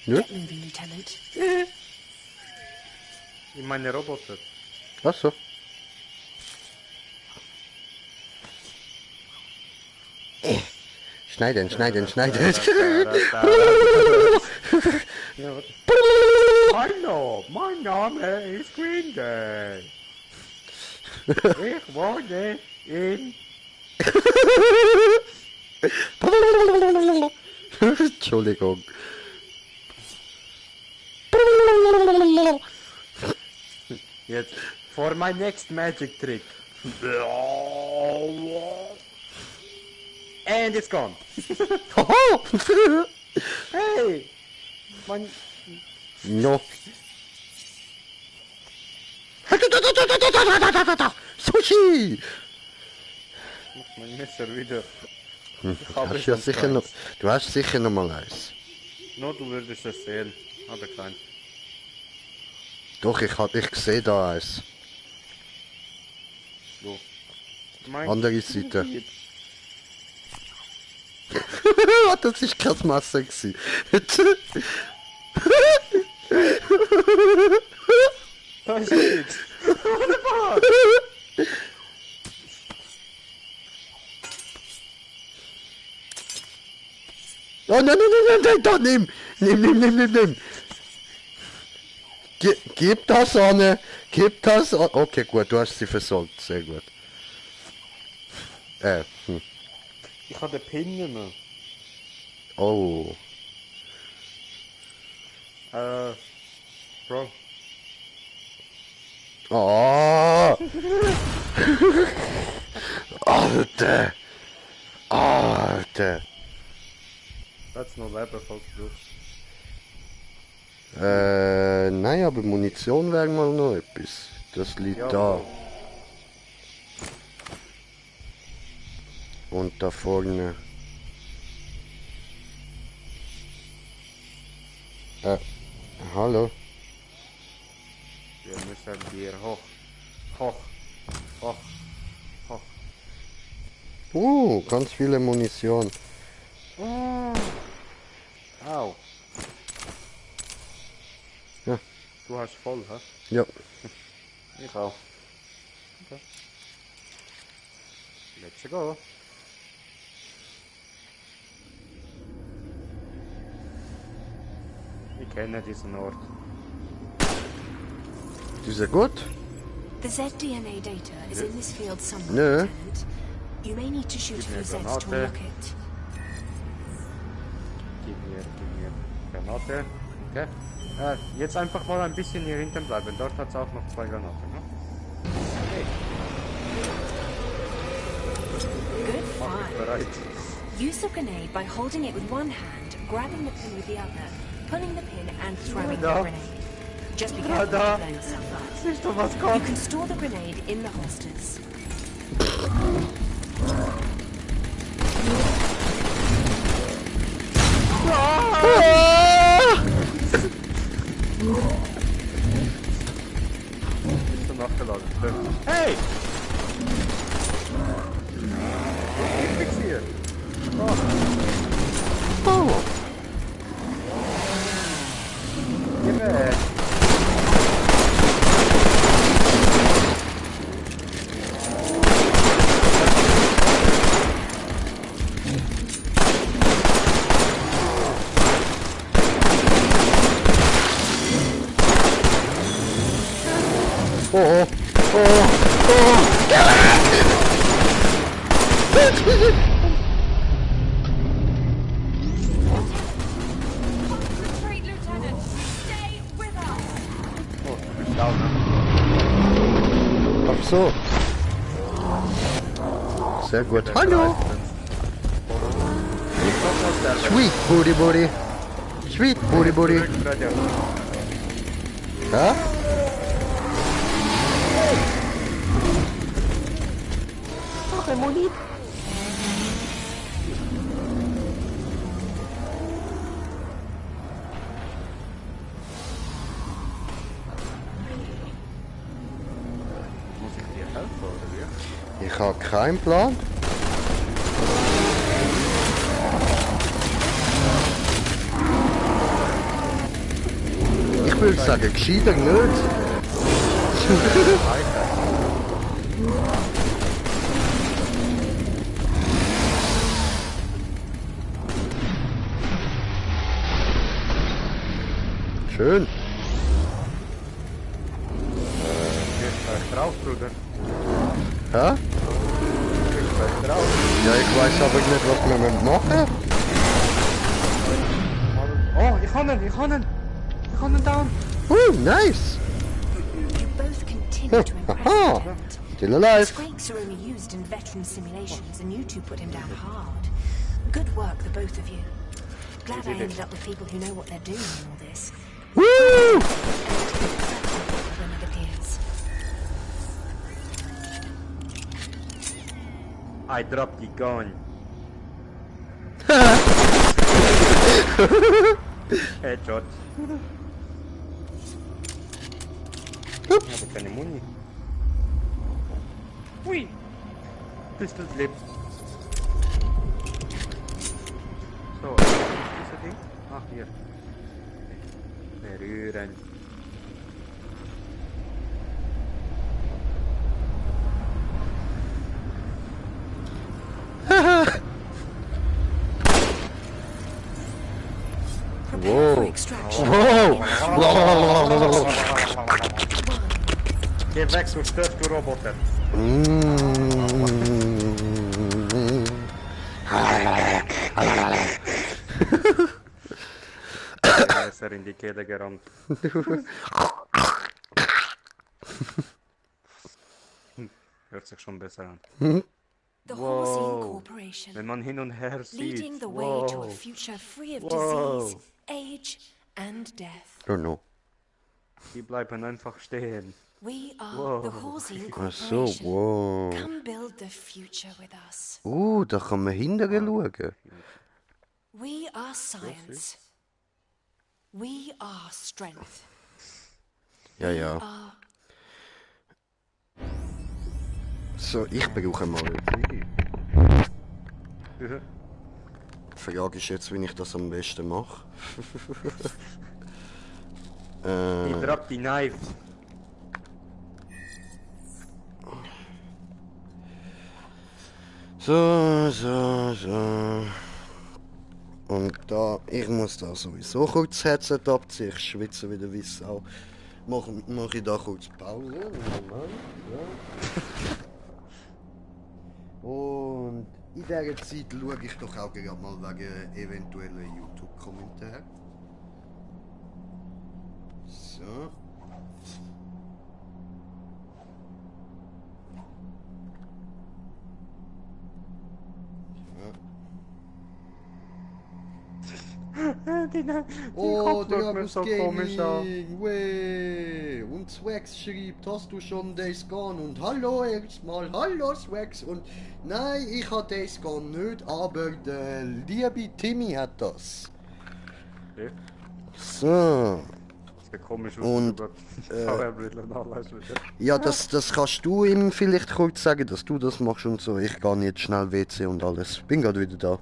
Ja. Get moving, Lieutenant. Ich meine Roboter. Ach so. Schneiden. Ja, warte. Hallo, mein Name ist Green Day. Ich wohne in... Entschuldigung. Jetzt, for my next magic trick. And it's gone. Hey! Mein... No. Sushi! Mein Messer wieder. Du hast sicher noch mal eins. No, du würdest es sehen. Aber klein. Doch, ich sehe da eins. So. Mein Andere Seite. Lieb. Das ist kein Messer gewesen. Da ist nichts. Wunderbar. Oh nein, da nimm. Gib das an. Okay, gut, du hast sie versorgt, sehr gut. Ich habe den Pin nicht mehr. Oh. Bro. Oh. Alter. That's no level, folks. Nein, aber Munition wäre mal noch etwas. Das liegt Ja, da. Bro. Und da vorne. Hallo. Wir müssen hier hoch. Ganz viele Munition. Au. Ja. Du hast voll, hä? Ja. Ich auch. Okay. Let's go. Ich kenne diesen Ort. Ist er gut? The ZDNA data is in this field somewhere, No. Lieutenant. You may need to shoot a few Zeds to Granate. unlock it. Gib mir Granate. Okay. Jetzt einfach mal ein bisschen hier hinten bleiben. Dort hat es auch noch 2 Granaten. Ne? Good Mach dich fire. bereit. Use the grenade by holding it with one hand, grabbing the pin with the other, pulling the pin and throwing the Da. grenade. Just be careful Da. not to blow yourself up. Siehst du, was You kommt? can store the grenade in the holsters. Bist du nachgeladen? Hey! Ich fix hier. Oh. Geh weg. Retreat, Lieutenant! Stay with us! Oh, du bist down, ne? Ach so. Sehr gut. Hallo. Sweet Booty. Sweet Booty. Ja? Ich habe keinen Plan. Ich würde sagen, gescheiter nicht. Schön. Gehst gleich drauf, Bruder. Hä? Gehst gleich drauf. Ja, ich weiß aber nicht, was wir machen. Oh, ich kann ihn, ich kann ihn. Ich kann ihn down. Nice. You both continue to impress Haha. Lieutenant. Still alive. Squeaks are only used in veteran simulations, and you two put him down hard. Good work, the both of you. Glad I ended up with people who know what they're doing in all this. Woo! When it appears. I dropped the gun. Headshot. Ich habe keine Muni. Ui! Pistol Flip. So, was ist dieses Ding? Ach, hier. Berühren. Prepare for extraction. Wow! Geh weg, du störst du Roboter. Messer in die Kehle gerammt. Hört sich schon besser an. The Horsey Corporation, Wenn man hin und her sieht. leading the way to a future free of disease, age, and death. Don't know. Die bleiben einfach stehen. We are the Horsey Ach so, Corporation. wow. Come build the future with us. Da kann man hinterher schauen. We are science. We are strength. Ja, ja. Are So, ich brauche mal. Die Frage ist jetzt, wie ich das am besten mache. Die drop die Knife. So. Und da, ich muss da sowieso kurz das Headset abziehen, ich schwitze wieder wie Sau. Mach ich da kurz Pause. Moment, ja. Und in dieser Zeit schaue ich doch auch gerade mal wegen eventuellen YouTube-Kommentaren. So. Oh, der so komisch an. Gaming, weh. Und Swax schreibt, hast du schon Days Gone? Und hallo erstmal, hallo Swax. Und nein, ich habe Days Gone nicht, aber der liebe Timmy hat das. Okay. So. Das sieht komisch aus. Und, VR-Brille und alles wieder. Ja, das kannst du ihm vielleicht kurz sagen, dass du das machst und so. Ich gehe jetzt schnell WC und alles. Bin gerade wieder da.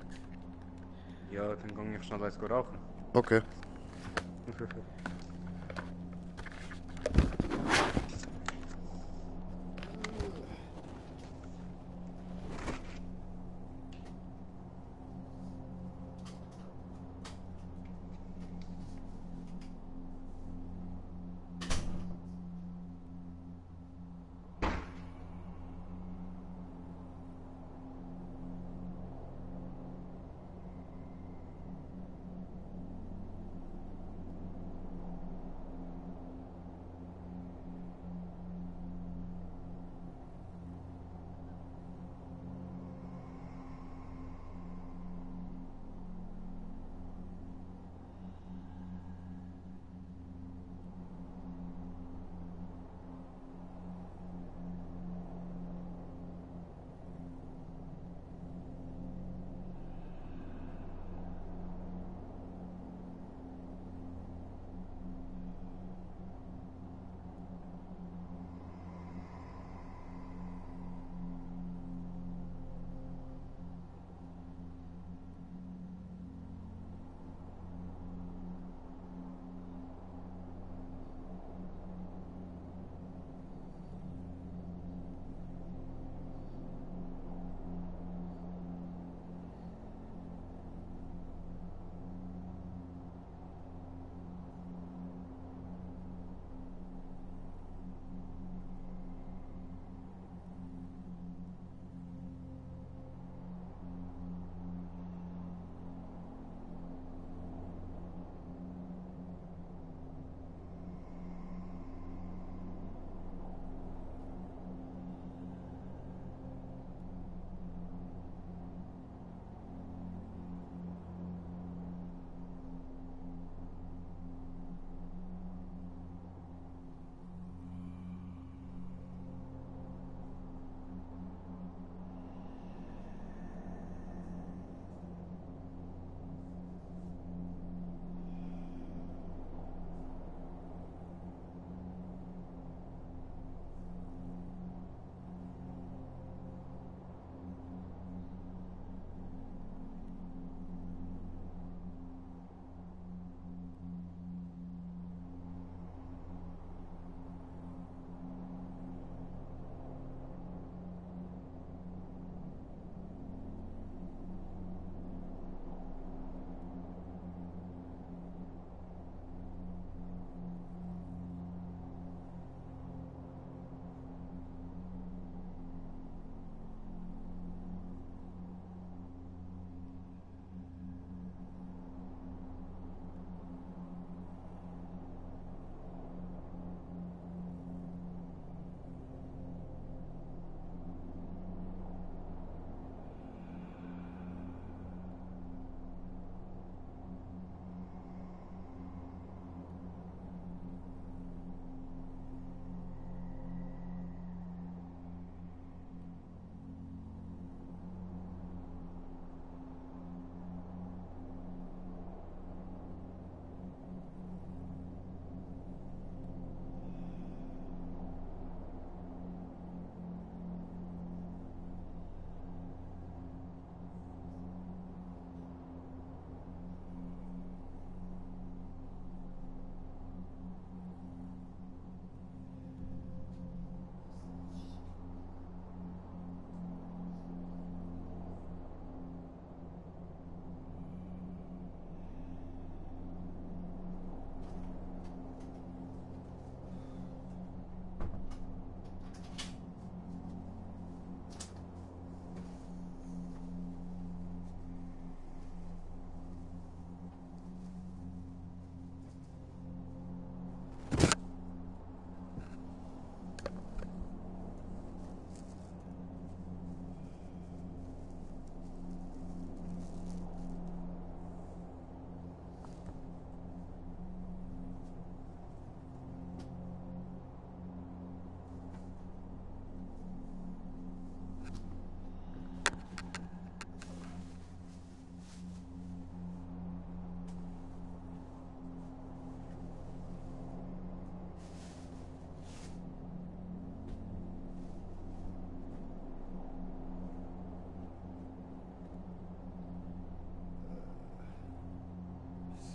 Ja, dann gehe ich schnell eins rauchen. Okay.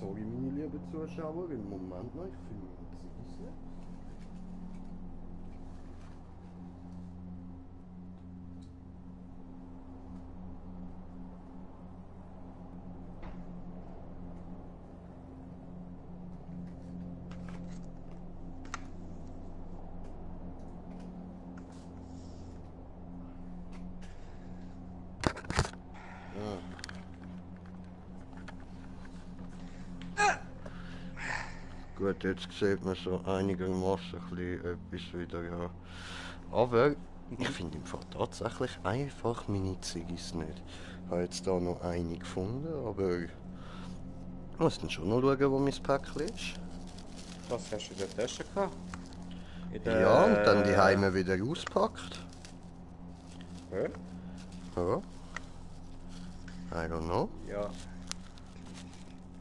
sorry, meine lieben Zuschauer, im Moment noch, ich finde es nicht. Gut, jetzt sieht man so einigermaßen ein bisschen etwas wieder, ja. Aber ich finde im Fall tatsächlich einfach meine Ziggis nicht. Ich habe jetzt da noch eine gefunden, aber ich muss dann schon noch schauen, wo mein Päckchen ist. Was hast du in der Tasche gehabt? Ja, und dann die Heime wieder auspackt. Ja? Ja. I don't know. Ja.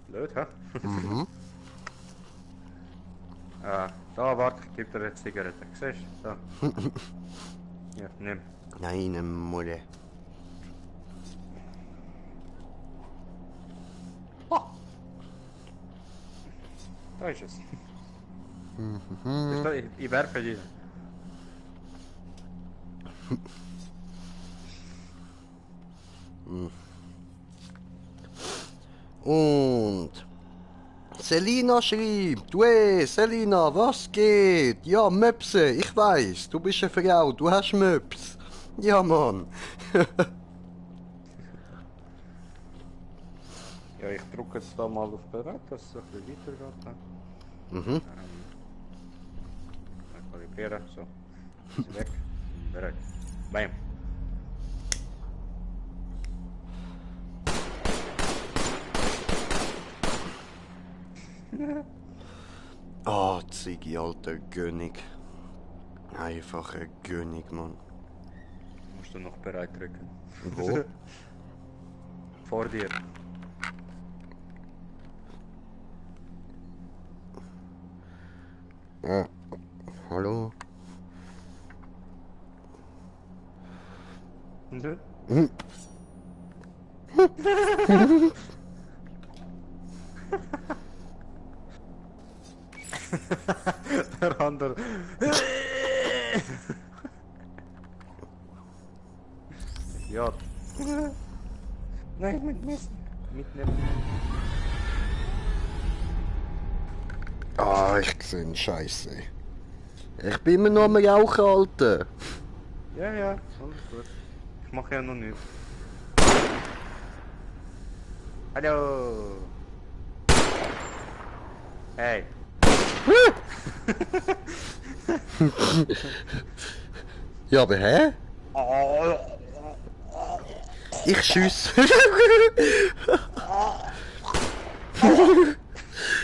Blöd, hä? Mhm. Da, warte, ich gebe dir eine Zigarette. Siehst du? So. Ja, nimm. Nein, Mutter. Da ist es. Ich werfe die. Und Selina schreibt, du Selina, was geht? Ja, Möpse, ich weiß, du bist eine Frau, du hast Möps. Ja, Mann. Ja, ich drücke jetzt da mal auf bereit, dass es ein bisschen weitergeht. Mhm. Kalibrieren, so. Ist weg. Bereit. Bam. Ah, Ziggy, alter König. Einfach ein König, Mann. Musst du noch bereit drücken. Wo? Vor dir. Ah, hallo? Der andere. Ja. Nein, mitnehmen. Ah, ich sehe Scheiße. Ich bin immer noch am Rauchen, Alter. Ja, ja, alles gut. Ich mache ja noch nichts. Hallo. Hey. Ja, aber hä? Ich schieße.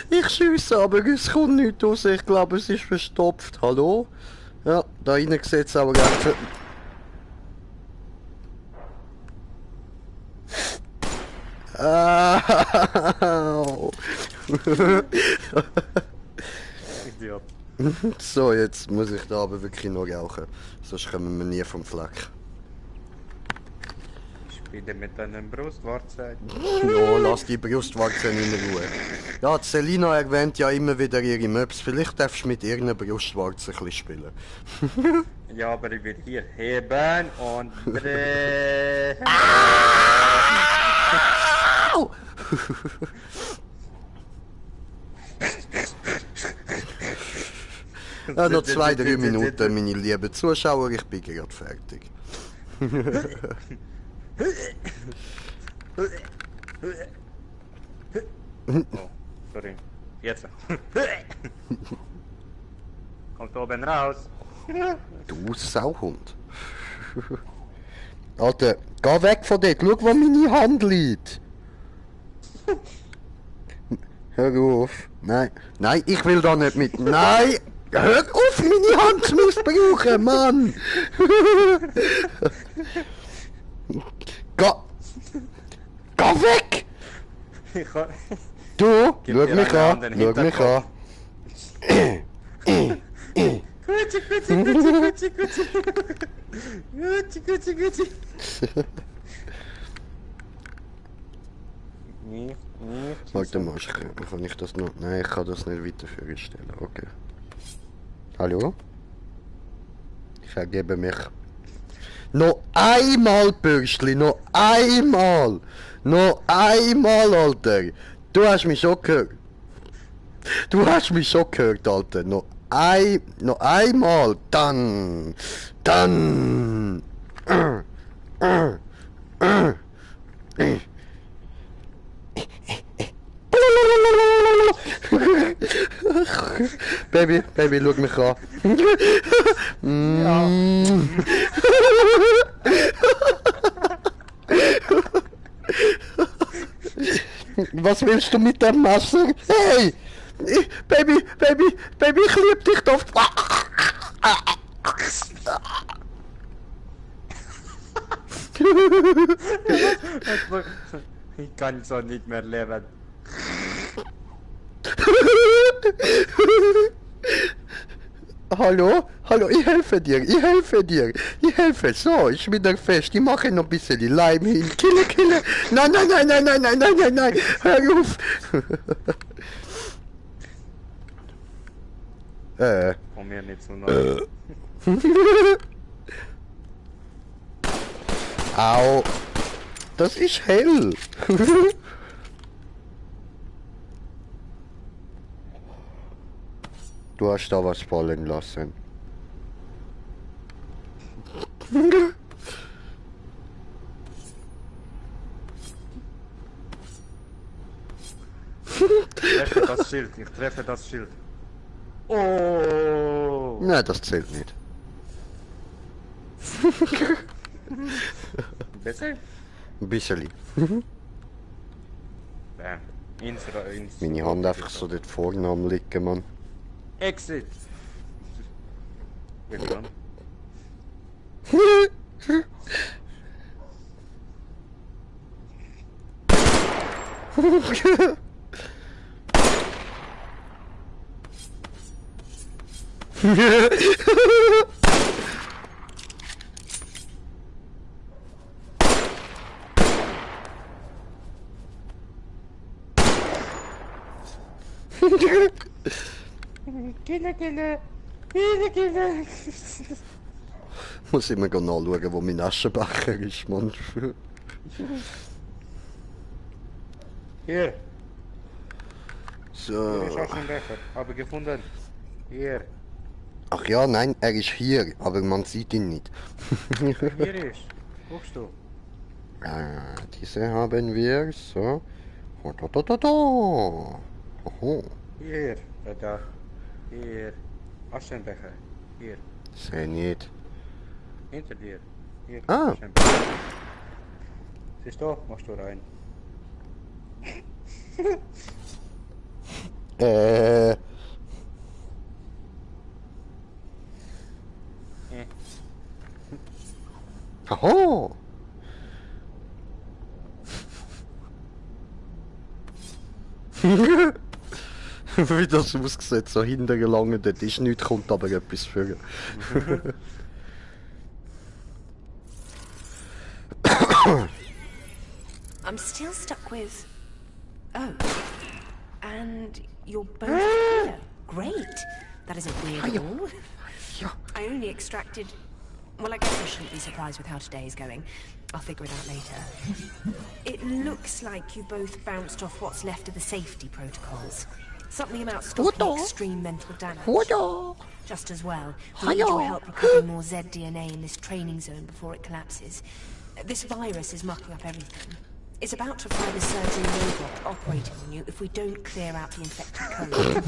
Ich schiesse, aber es kommt nichts raus. Ich glaube, es ist verstopft. Hallo? Ja, da rein sieht es aber recht. Au. Idiot. So, jetzt muss ich da aber wirklich noch rauchen. Sonst kommen wir nie vom Fleck. Spiele mit deinem Brustwarzen. Ja, lass die Brustwarzen in Ruhe. Ja, die Selina erwähnt ja immer wieder ihre Möps. Vielleicht darfst du mit irgendeiner Brustwarze ein bisschen spielen. Ja, aber ich will hier heben und drehen. Au! Ja, noch 2-3 Minuten, meine lieben Zuschauer, ich bin gerade fertig. Oh, sorry. Jetzt. Kommt oben raus. Du Sauhund. Alter, geh weg von dort, schau, wo meine Hand liegt. Hör auf. Nein, nein, ich will da nicht mit. Nein! Hör auf, meine Hand zu missbrauchen, Mann! Geh weg! Ich kann... Du, Gib schau dir mich eine an, an den schau mich an. Gucci, Gucci, Gucci, Gucci, Gucci. Gucci, Gucci, Gucci. Okay, Warte mal, kann ich das noch... Nein, ich kann das nicht weiterführen stellen. Okay. Hallo? Ich ergebe mich. Noch einmal, Bürstli, noch einmal! Noch einmal, Alter! Du hast mich schon gehört. Du hast mich schon gehört, Alter. Noch einmal, dann. Baby, schau mich an. Was willst du mit dem Messer? Hey! Baby, ich lieb dich doch. Ich kann so nicht mehr leben. Hallo, ich helfe dir. So, ich bin da fest. Ich mache noch ein bisschen die Leim hin. Kille. Nein. Hör auf. Komm mir nicht so nah. Au. Das ist hell. Du hast da was fallen lassen. Ich treffe das Schild. Oh! Nein, das zählt nicht. Besser? Ein bisschen. Bam. Ins Meine Hand einfach so dort vorne am liegen, Mann. Exit! Bin dran. Kille. Muss immer nachschauen, wo mein Aschenbecher ist, Mann. Hier, So. hier ist Aschenbecher. Habe gefunden. Hier. Ach ja, nein, er ist hier, aber man sieht ihn nicht. Hier ist. Guckst du? Diese haben wir, so. Oho. Hier. Da. Hier. Aschenbecher. Hier. Seh nicht. Hinter dir. Hier. Ah. Aschenbecher. Siehst du? Machst du rein. Aho. Wie das aussieht, so hintergelangt, dort ist nichts, kommt aber etwas für. I'm still stuck with... Oh. And you're both here. Great. That isn't weird at all. I only extracted... Well, I guess I shouldn't be surprised with how today is going. I'll figure it out later. It looks like you both bounced off what's left of the safety protocols. Something about stopping extreme mental damage. Just as well, we need your help recovering more Z-DNA in this training zone before it collapses. This virus is mucking up everything. It's about to fire the surgery robot operating on you if we don't clear out the infected code.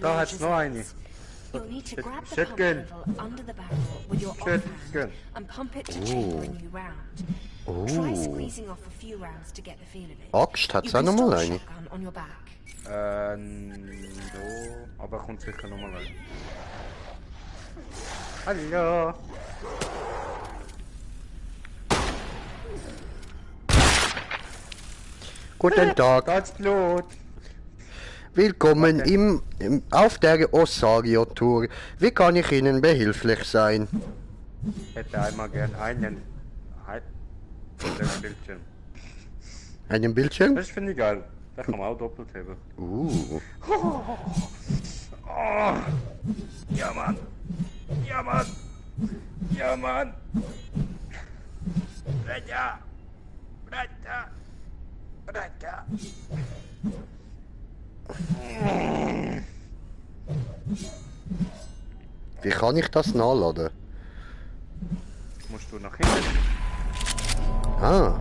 Da hat's noch eine. You'll need to grab the pump Shotgun. level under the barrel with your offhand Shotgun. and pump it to chamber a new round. Try squeezing off a few rounds to get the feel of it. Axt hat's You auch can noch mal store a eine. shotgun on your back. So. Aber kommt sicher nochmal rein. Hallo. Guten Tag. Das Blut. Willkommen auf der Osario-Tour. Wie kann ich Ihnen behilflich sein? Hätte einmal gern einen. Mit dem Bildschirm. Einen Bildschirm? Das finde ich geil. Da kann man auch doppelt heben. Ja, Mann! Ja, Mann! Ja, Mann! Bretter! Bretter! Bretter! Wie kann ich das nachladen? Musst du nach hinten? Ah.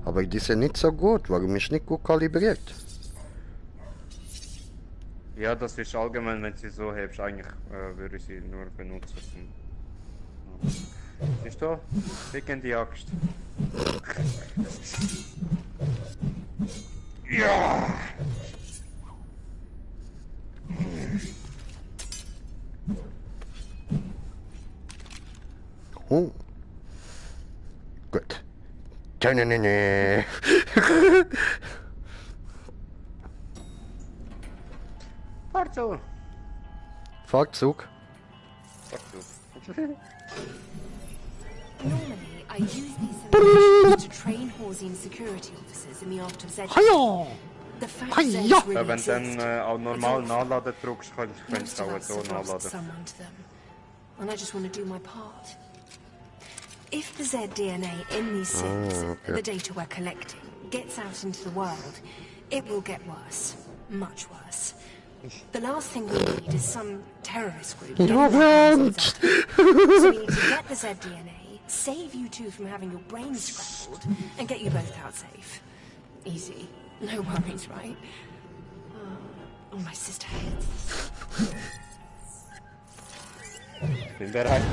Aber die sind nicht so gut. Warum ist nicht gut kalibriert? Ja, das ist allgemein, wenn du sie so hebst. Eigentlich würde ich sie nur benutzen. Siehst du? Fick in die Axt. Ja! Oh. Gut. Tönenene. Fahrzeug! Fahrzeug. Fahrzeug. Normally, I use these simulations to train Horsine security officers in the art of Zed. The fact Zeds Ja. really Ja, wenn du exist, dann auch normal it's nachladen drückst, könntest most du of auch us so have lost nachladen. someone to them, and I just want to do my part. If the Z DNA in these sims, the data we're collecting, gets out into the world, it will get worse. Much worse. The last thing we need is some terrorist group getting their hands on Zed. So we need to get the Z DNA, save you two from having your brains scrambled, and get you both out safe. Easy. No worries, right? Oh, my sister hates this. Bin bereit.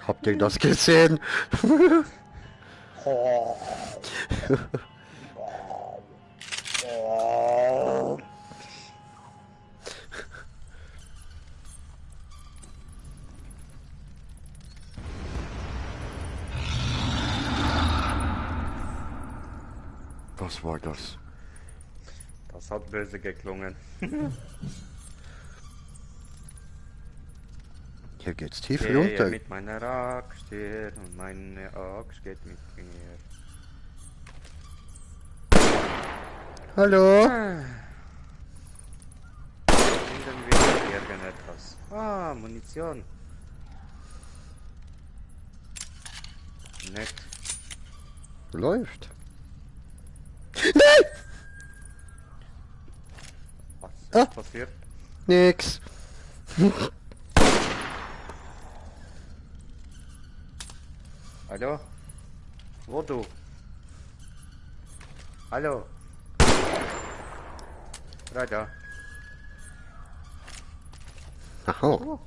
Habt ihr das gesehen? Was war das? Das hat böse geklungen. Hier geht's tief Gehe runter. mit meiner Axt hier und meine Axt geht mit mir. Hallo? Finden wir irgendetwas. Ah, Munition. Nett. Läuft. Nein! Was ist Ah. passiert? Nix. Hallo? Wo du? Hallo? Da. Aha.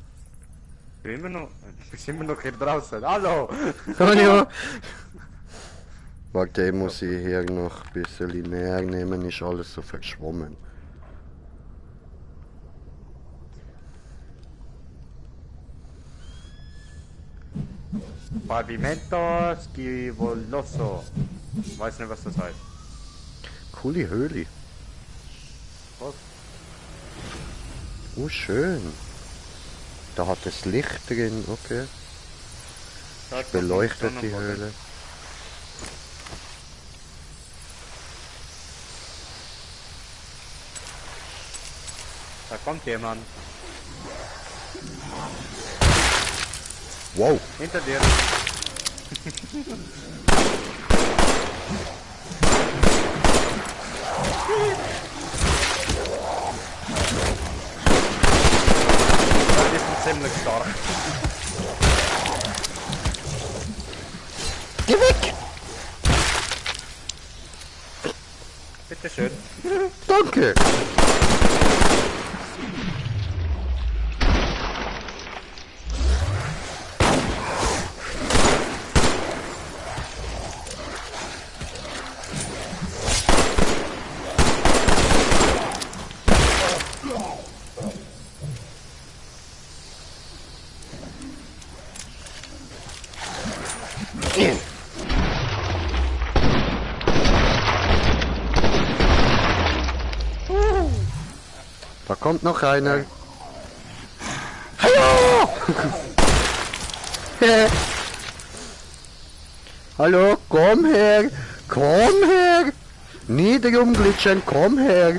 Bist immer noch hier draußen. Hallo! Hallo. Warte, ich muss ich hier noch ein bisschen näher nehmen, ist alles so verschwommen. Pavimento Scivoloso. Weiß nicht, was das heißt. Coole Höhle. Was? Oh, schön. Da hat es Licht drin, okay. Da ist Beleuchtet noch die Sonnenboden. Höhle. Da kommt jemand. Wow. Hinter dir. Das ist ziemlich stark. Geh weg! Bitte schön. Danke! kommt noch einer. Hallo! Hallo, komm her! Komm her! Nicht rumglitschen, komm her!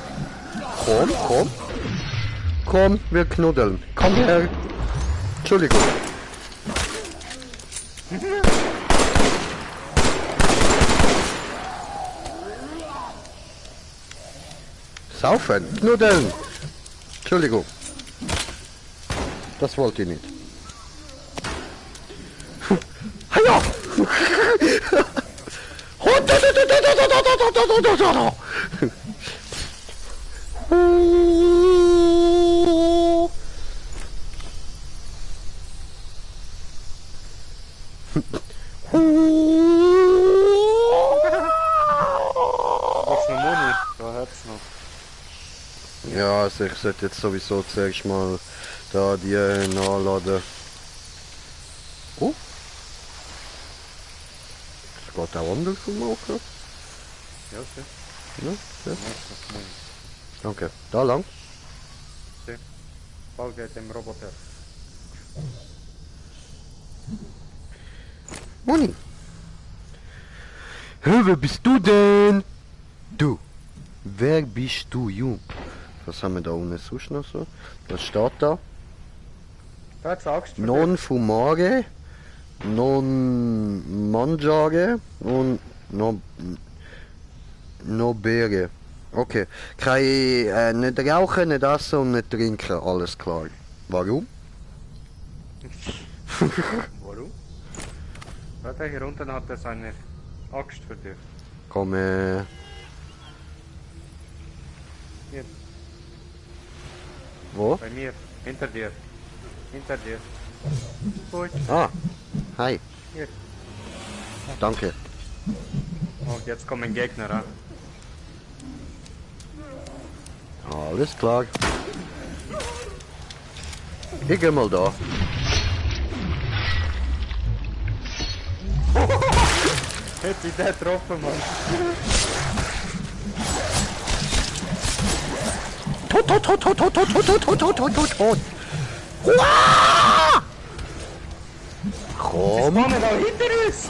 Komm, komm! Komm, wir knuddeln. Komm her! Entschuldigung. Saufen, knuddeln! Entschuldigung. Das wollte ich nicht. Hallo! Brauchst du noch Moni? Da hat's noch. Ja, also ich sollte jetzt sowieso zuerst mal da die nachladen. Oh! Das geht auch anders machen. Ja, okay. Ja, ja. Noch Moni. Danke. Da lang. Folge dem Roboter. Moni. Hä, wer bist du denn? Du. Wer bist du, Jung? Was haben wir da unten sonst noch so? Was steht da? Da hat's Angst für Non fumare, non mangiare und no bere. Okay. Nicht rauchen, nicht essen und nicht trinken, alles klar. Warum? dich. Warum? Warte, hier unten hat er seine Axt für dich. Komm, Hier. wo? Bei mir. Hinter dir. Hinter dir. Gut. Ah, hi, Hier. danke. Und jetzt kommen Gegner an. Alles klar. Ich geh mal da. Hätte ich den getroffen, Mann. Tot. Uah! Komm. Mann, da hinter uns!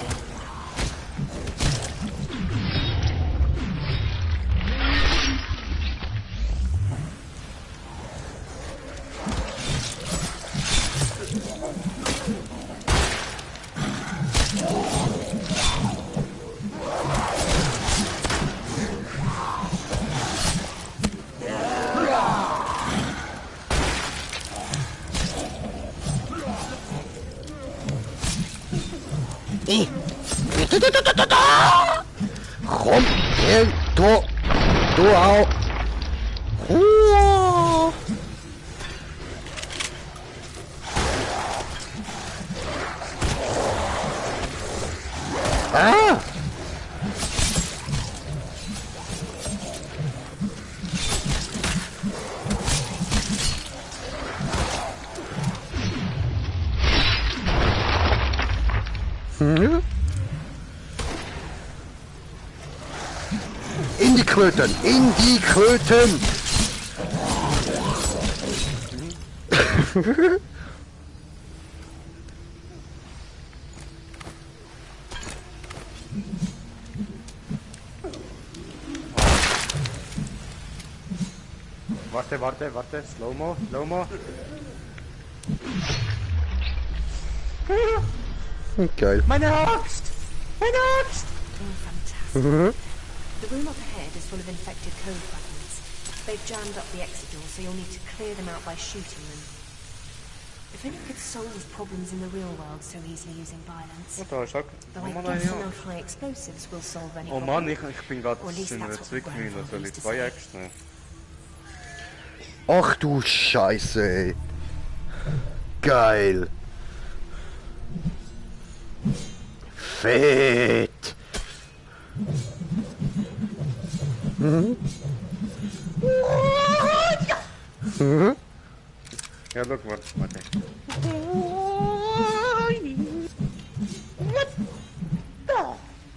Komm her, du auch. Ruhe. Ah! Hm? In die Kröten! In die Kröten! Warte. Slow-mo. Geil. Meine Axt! Oh, fantastic. The room up ahead is full of infected code fragments. They've jammed up the exit door, so you'll need to clear them out by shooting them. If only we could solve problems in the real world so easily using violence. Da ist auch... Though Oh I Mann, guess ja. enough high explosives will solve any Oh problem. Mann, ich bin gerade Or at least in einer that's what the Zwickmühle. grandfather Soll ich used to zwei say. Äxte nehmen? Ach du Scheiße, ey. Geil. Fett. Ja, look, warte.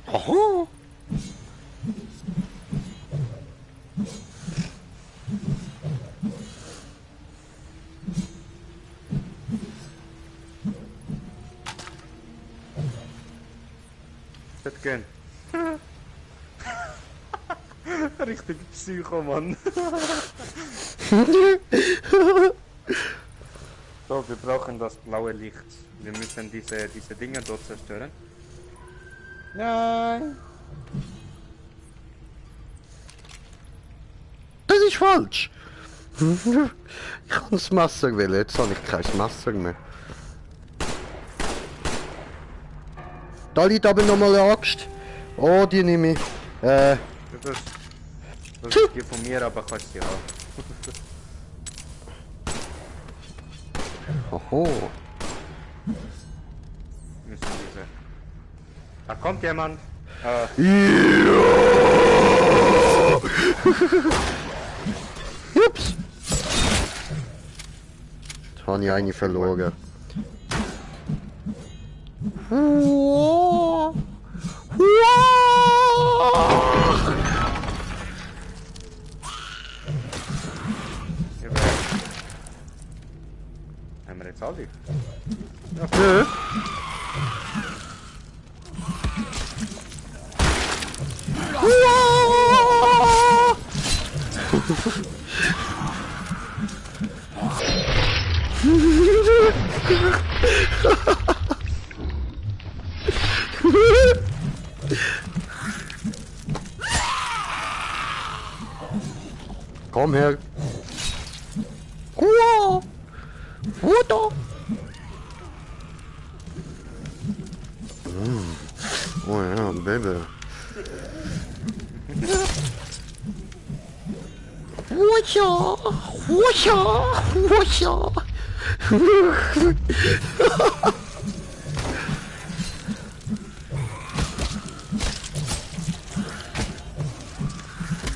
Aha. richtig Psycho, Mann. So, wir brauchen das blaue Licht. Wir müssen diese Dinge dort zerstören. Nein! Das ist falsch! Ich kann das Messer wählen, jetzt habe ich kein Messer mehr. Da liegt aber nochmal eine Axt. Oh, die nehme ich. Das ist die von mir, aber kannst du ja. Oho. Müssen diese. Da kommt jemand. Ups. Jetzt habe ich eine verloren. Haben wir jetzt alle? Nö. Komm her. Ruhe! Mutter! Oh ja, Baby. Russia! Russia! Russia!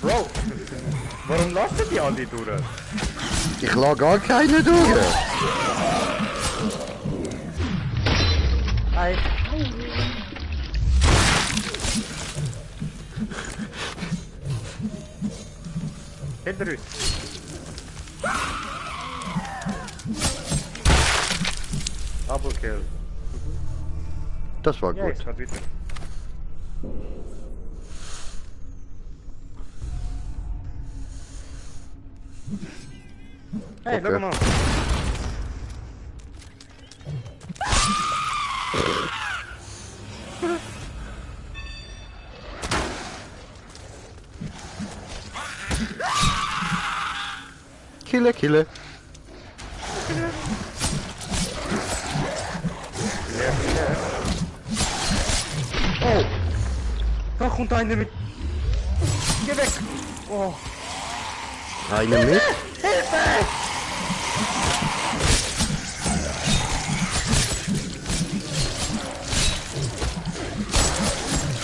Bro, warum lasst ihr die alle durch? Ich lasse gar keine durch. Hi. Hinter uns. Double kill. Das war Ja, gut. ich war wieder. Hey, Okay. schau mal. Kille, kille. Oh! Da kommt einer mit. Geh weg! Oh! Eine mit.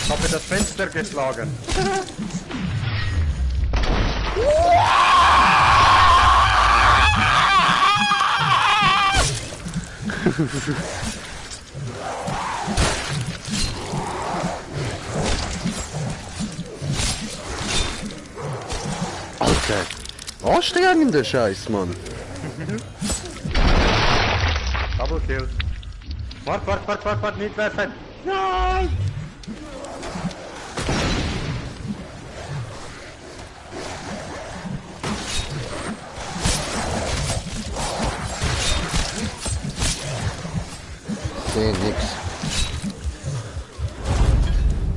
Ich habe das Fenster geschlagen. Alter. Anstrengender Scheiß, Mann. Double kill. Wart, nicht werfen. Nein! Seh nix.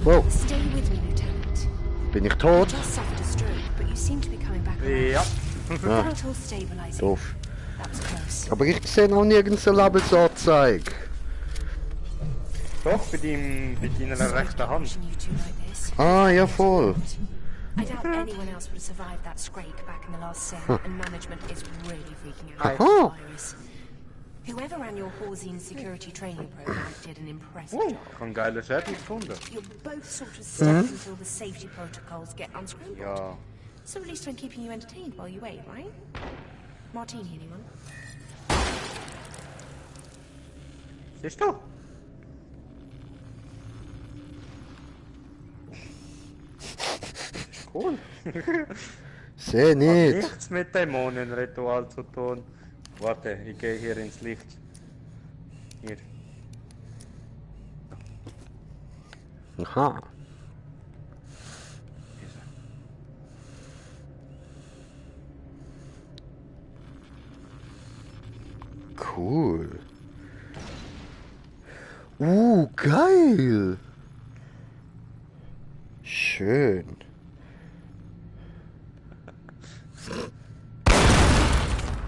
Wow, Stay with me, Lieutenant. bin ich tot? Just suffered a stroke, but you seem to be coming back around. Ja. Vital stabilizing. Doof. That was close. Aber ich sehe noch nirgends eine Lebensanzeige. Doch, bei deiner rechten Hand. Watching you two like this. Ah, ja voll. I doubt anyone else would have survived that scrake back in the last cell, and management is really freaking out Aha. about the virus. Whoever ran your Horsine security training program did an impressive job. Ich habe geile Schäden gefunden. You're both sort of stuck until the safety protocols get unscrambled. Ja. So at least I'm keeping you entertained while you wait, right? Martini, anyone? Siehst du? Cool. Seh nicht. Nichts mit Dämonenritual zu tun. Warte, ich gehe hier ins Licht. Hier. Aha. Cool. Geil. Schön.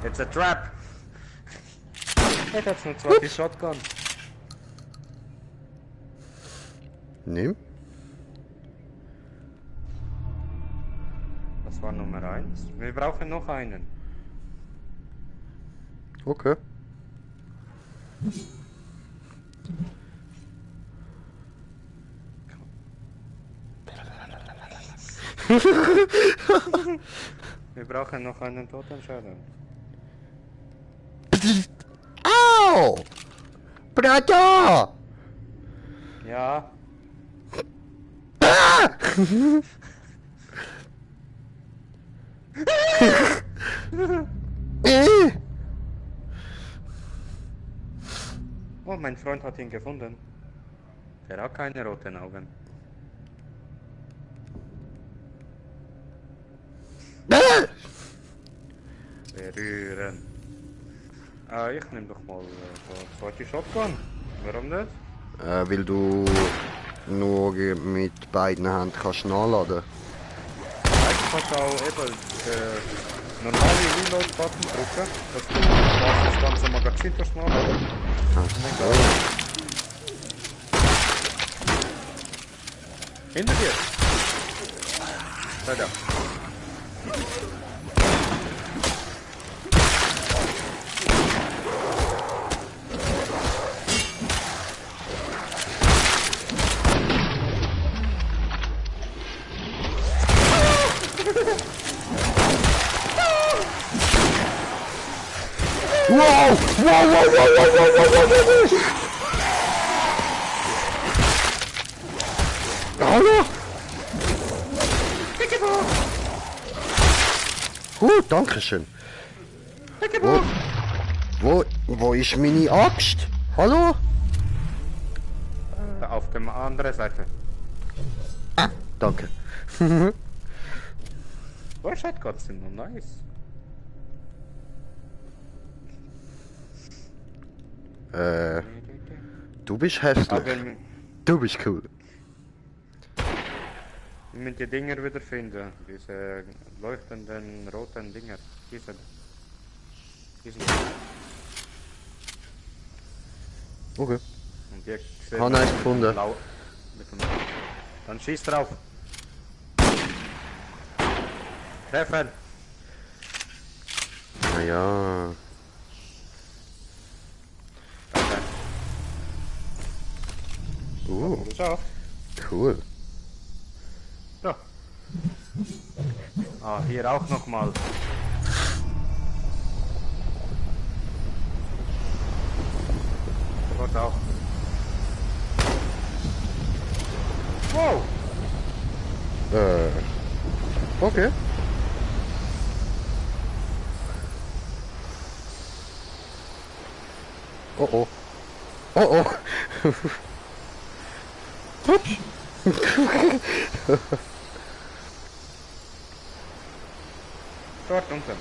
It's a trap! Hey, das ist eine zweite Shotgun. Nimm. Das war Nummer 1. Wir brauchen noch einen. Okay. Wir brauchen noch einen Totenschädel. Au! Brata! Ja, oh, mein Freund hat ihn gefunden. Der hat keine roten Augen. Berühren. Ich nehm doch mal die zweite Shotgun. Warum nicht? Weil du nur mit beiden Händen kannst nachladen. Du kannst auch eben normale Reload-Button drücken, dass du das ganze Magazin nachladen. Hinter dir! Da. Wow! Hallo? Danke schön. Wo ist meine Axt? Hallo? Auf der anderen Seite. Danke. Oh, Shotguns sind noch nice. Du bist hässlich. Aber Du bist cool. wir müssen die Dinger wiederfinden. Diese leuchtenden roten Dinger. Diese. Okay. Und die Hab ich gefunden. Dann schieß drauf. Treffen. Naja. Schau. Cool. So. Ah, hier auch nochmal. Dort auch. Wow! Okay. Oh oh. Oh oh. Hübsch. Dort unten.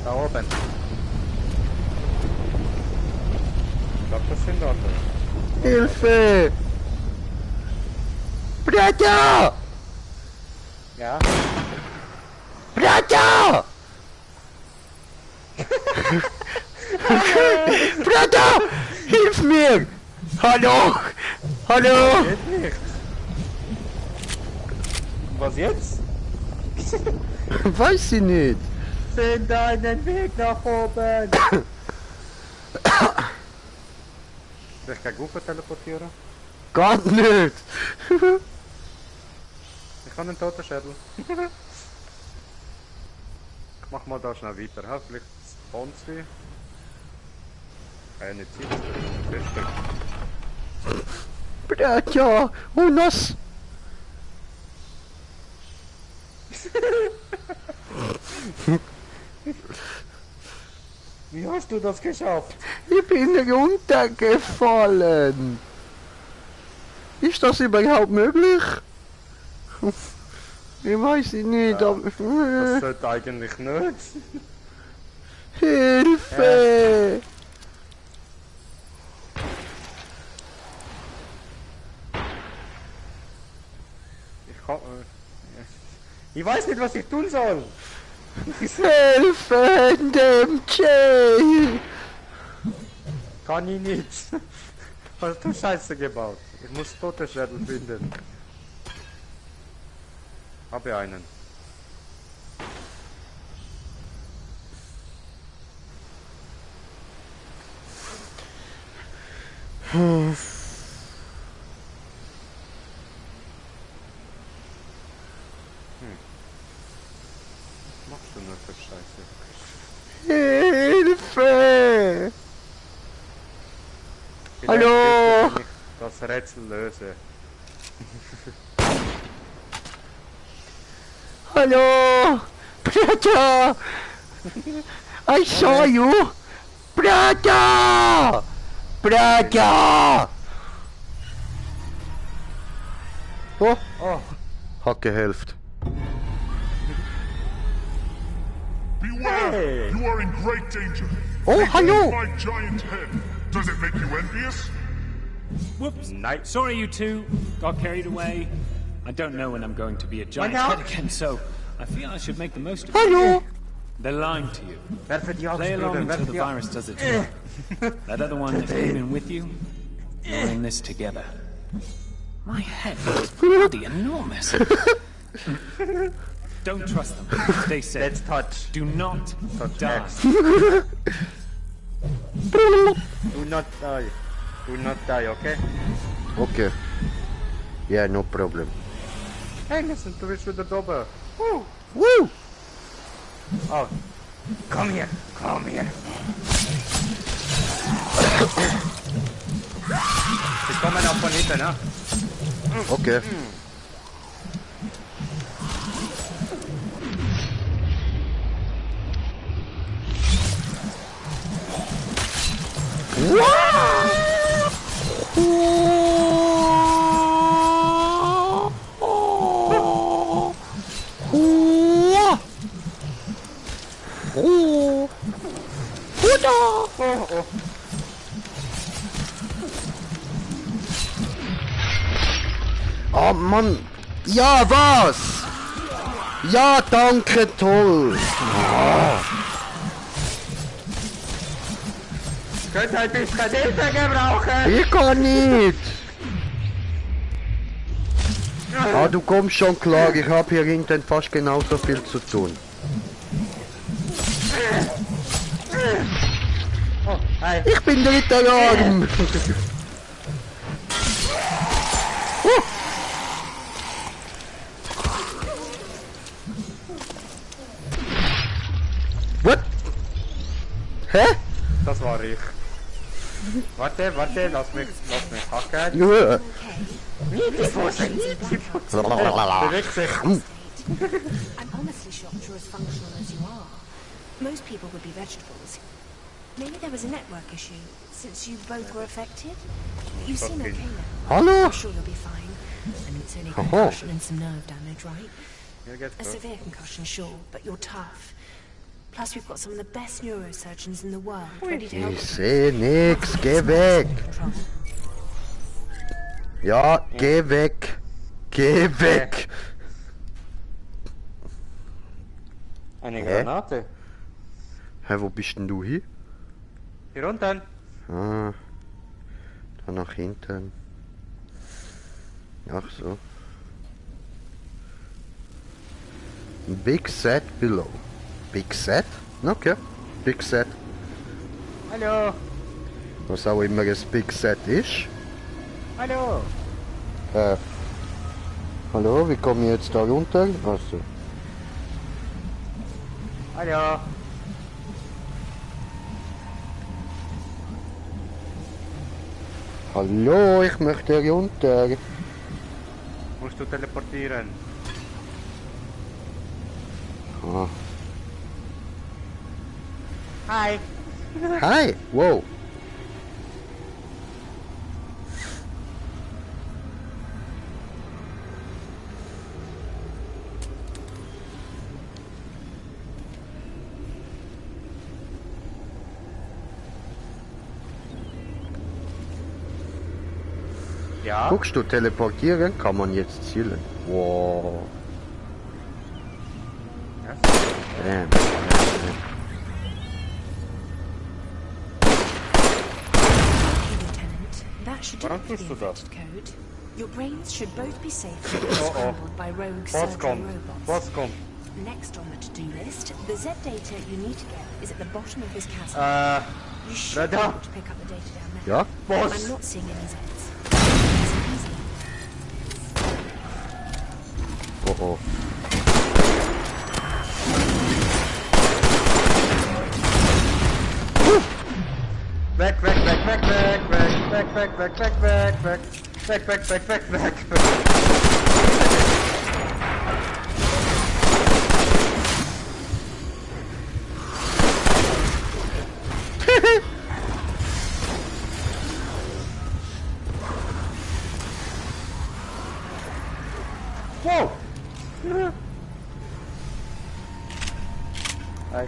Da oben. Ich glaube, das sind dort. Hilfe! Brata! Ja. Brata! Brata! Hilf mir! Hallo! Hallo! Geht nicht. Was jetzt? Weiß ich nicht. Find einen Weg nach oben. Soll ich gleich Gufe teleportieren? Gar nicht. Ich kann einen Totenschädel. Ich mach mal da schnell weiter. Ha? Vielleicht spawnt sie. Keine Zeit. Brata! Unos! Wie hast du das geschafft? Ich bin runtergefallen. Ist das überhaupt möglich? Ich weiß nicht, Ja, aber... Das sollte eigentlich nicht. Hilfe! Ich weiß nicht, was ich tun soll. Hilfe in dem Jail! Kann ich nicht. Hast du Scheiße gebaut? Ich muss Totenschädel finden. Habe einen. Was machst du nur für Scheiße? Hilfe! Vielleicht Hallo? hilft es, wenn ich das Rätsel löse. Hallo! Brother! I saw you! Brother! Brother! Oh, Oh, hat gehelft. Beware! Hey. You are in great danger. Oh, They hallo. hold my giant head. Does it make you envious? Whoops. Nice. Sorry, you two. Got carried away. I don't know when I'm going to be a giant now? head again, so I feel I should make the most of it. Hallo! They're lying to you. werfe die Play along Axt, until the virus does its work. That other one that came in with you, you're in this together. My head is bloody enormous. Don't trust them. Stay safe. Let's touch. Do not die. X. Do not die. Do not die, okay? Okay. Yeah, no problem. Hey, listen, du bist wieder da oben. Woo! Oh. Komm hier, komm hier. Sie kommen auch von hinten, ne? Okay. Oh Mann! Ja, was? Ja, danke, toll! Könnt ein bisschen Hilfe gebrauchen? Ich kann nicht! Ah, du kommst schon klar, ich habe hier hinten fast genauso viel zu tun. Oh, hi. Ich bin dritter Alarm! What? Hä? Das war ich. Warte, lass mich hacken. Ja. Bewegt sich. I'm honestly shocked you're as functional as you are. Most people would be vegetables. Maybe there was a network issue, since you both were affected? You seem okay now. Hallo? I'm sure you'll be fine. I mean, it's only a Aha. concussion and some nerve damage, right? Mir geht's A gut. severe concussion, sure, but you're tough. Plus, we've got some of the best neurosurgeons in the world ready to help Ich sehe nix, geh weg! control. Ja, geh weg! Geh weg! Eine Hä? Granate. Hä, wo bist denn du hin? Hier unten. Ah, da nach hinten. Ach so. Big set below. Big set? Okay, Big set. Hallo. Was auch immer ein Big Set ist. Hallo. Hallo, wie komme ich jetzt da runter? Achso. Hallo. Hallo, ich möchte runter. Musst du teleportieren? Ah. Hi. Hi! Wow! Ja. Guckst du, teleportieren kann man jetzt zielen. Wow. Ja. Damn. Lieutenant, that should do Warum it for tust the du das? infected code. Your brains should both be safe from being Oh, oh. scrambled by rogue Was surgery kommt? robots. Was kommt? Next on the to-do list, the Z data you need to get is at the bottom of this chasm. You should be Radar. able to pick up the data down there. Ja? Was? I'm not seeing any Zs. It's easy. Oh oh. Weg, weg, weg, weg, weg, weg, weg, weg, weg, weg, weg, weg, weg, weg, weg, weg, weg, weg. Wow! Hi.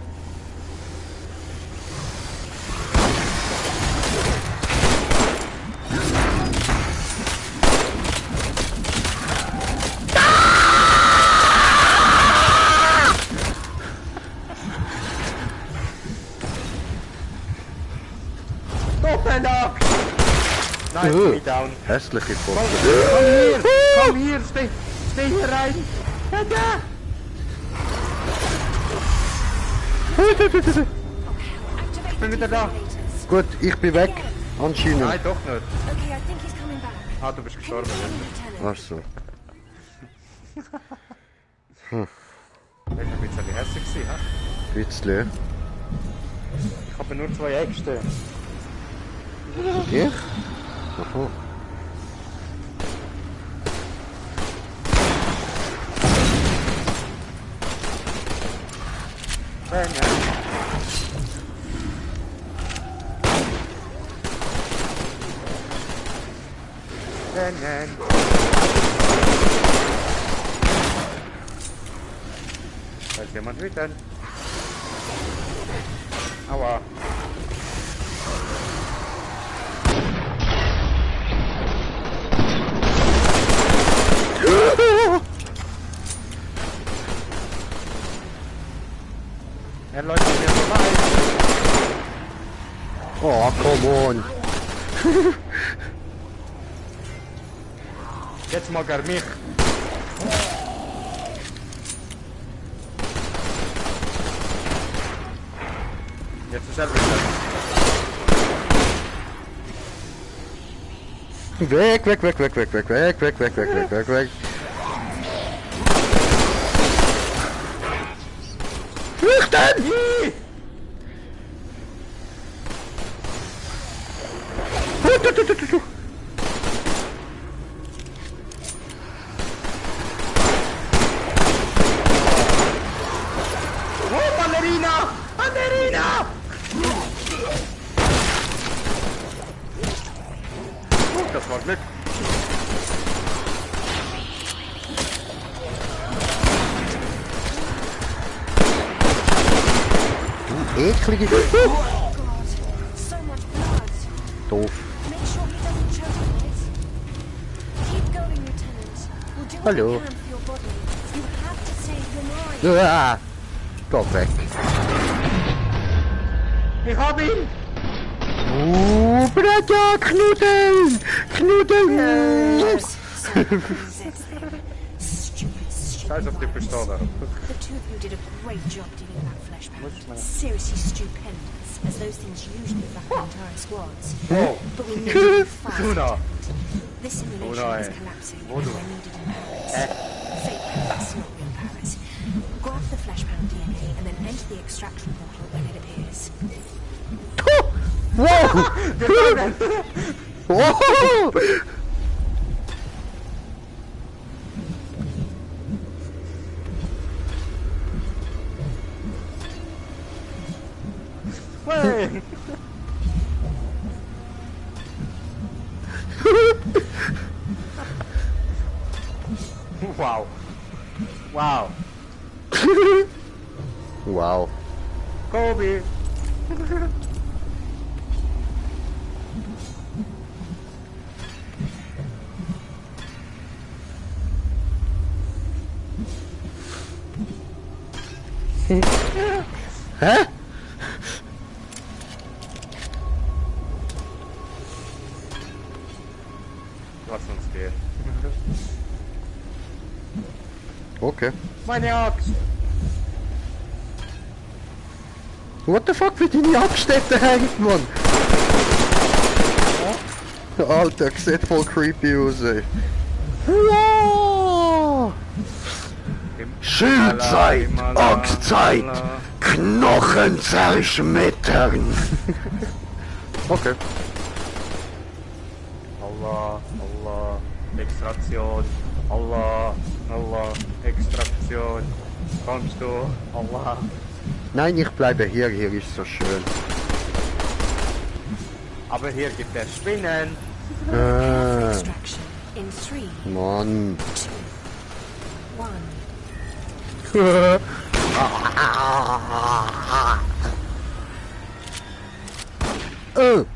Doppellock! Nice, me down. Hässliche Foto. Komm hier, steh hier rein. Ja, da. Activate bin the wieder da. defibrillators. Gut, ich bin weg. Anscheinend. Nein, doch nicht. Okay, I think he's coming back. Ah, du bist gestorben. Lieutenant. Ach so. Ich bin ein bisschen hässlich gewesen, hä? Bisschen. Ich habe nur 2 Äxte. Ich? Aha. Rennen. Da ist jemand wütend. Aua. Er läuft mir vorbei. Oh, come on. Jetzt mag er mich. Jetzt ist er wieder. Weg, weg, weg, weg, weg, weg, weg, weg, weg, weg, weg, weg, weg. Flüchten! Oh, Ballerina! Ballerina! Das war Glück. Eklige. God, so much blood. Doof. Make sure he doesn't choke on it. Keep going, Lieutenant. We'll do what Hallo. we can for your body. You have to save your mind. Ah, go weg. Ich hab ihn! Bruder, Knuddeln! Knuddeln! Scheiß auf die Pistole. The two of you did a great job dealing with that flesh pound. Seriously stupendous, as those things usually wrap entire squads. Oh, But we need to move fast. Tuna. This simulation Oh, no. is collapsing, Oh, and no. we're needed in Paris. Fake Paris, not real Paris. Grab the flesh pound DNA and then enter the extraction portal when it appears. Wow! Wow! Hey. Wow. Wow. Wow. Kobe. Hä? Was uns geht. Okay. Meine Axt! What the fuck, wie deine Abstätte hängt, Mann? Alter, sieht voll creepy aus, ey. Wow! Schildzeit, Axtzeit, Knochen zerschmettern. Okay. Allah, Allah, Extraktion, Allah, Allah, Extraktion. Kommst du, Allah? Nein, ich bleibe hier ist so schön. Aber hier gibt es Spinnen. Extraction in 3, Mann. 2, 1.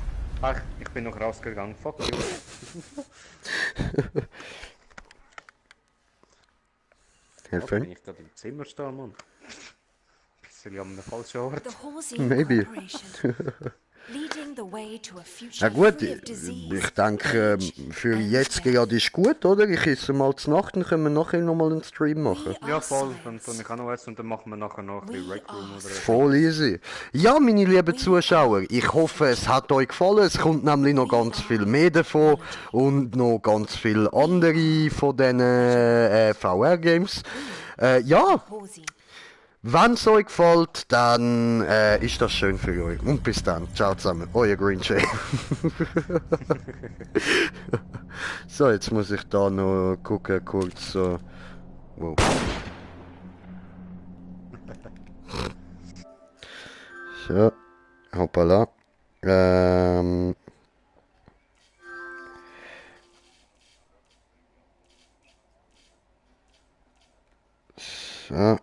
Ach, ich bin noch rausgegangen. Fuck you. Helfen? Bin ich gerade im Zimmer stehen, Mann? Bisschen am falschen Ort. The Halsey Maybe. Corporation. Leading the way to a future Ja gut, free of disease, ich denke, für jetzt gerade ist gut, oder? Ich esse mal zur Nacht, dann können wir nachher nochmal einen Stream machen. Ja, voll. Dann tue ich auch noch essen und dann machen wir nachher noch ein bisschen Rec Room oder so. Voll easy. Ja, meine lieben Zuschauer, ich hoffe, es hat euch gefallen. Es kommt nämlich noch ganz viel mehr davon und noch ganz viele andere von diesen VR-Games. Ja, Halsey. wenn es euch gefällt, dann ist das schön für euch. Und bis dann. Ciao zusammen. Euer Green Jay. So, jetzt muss ich da noch gucken, kurz so. Wow. So. Hoppala. So.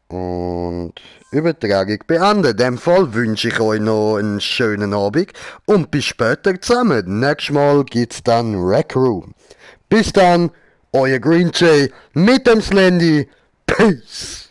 Und Übertragung beendet. In dem Fall wünsche ich euch noch einen schönen Abend und bis später zusammen. Nächstes Mal gibt's dann Rec Room. Bis dann, euer Green Jay mit dem Slendy. Peace!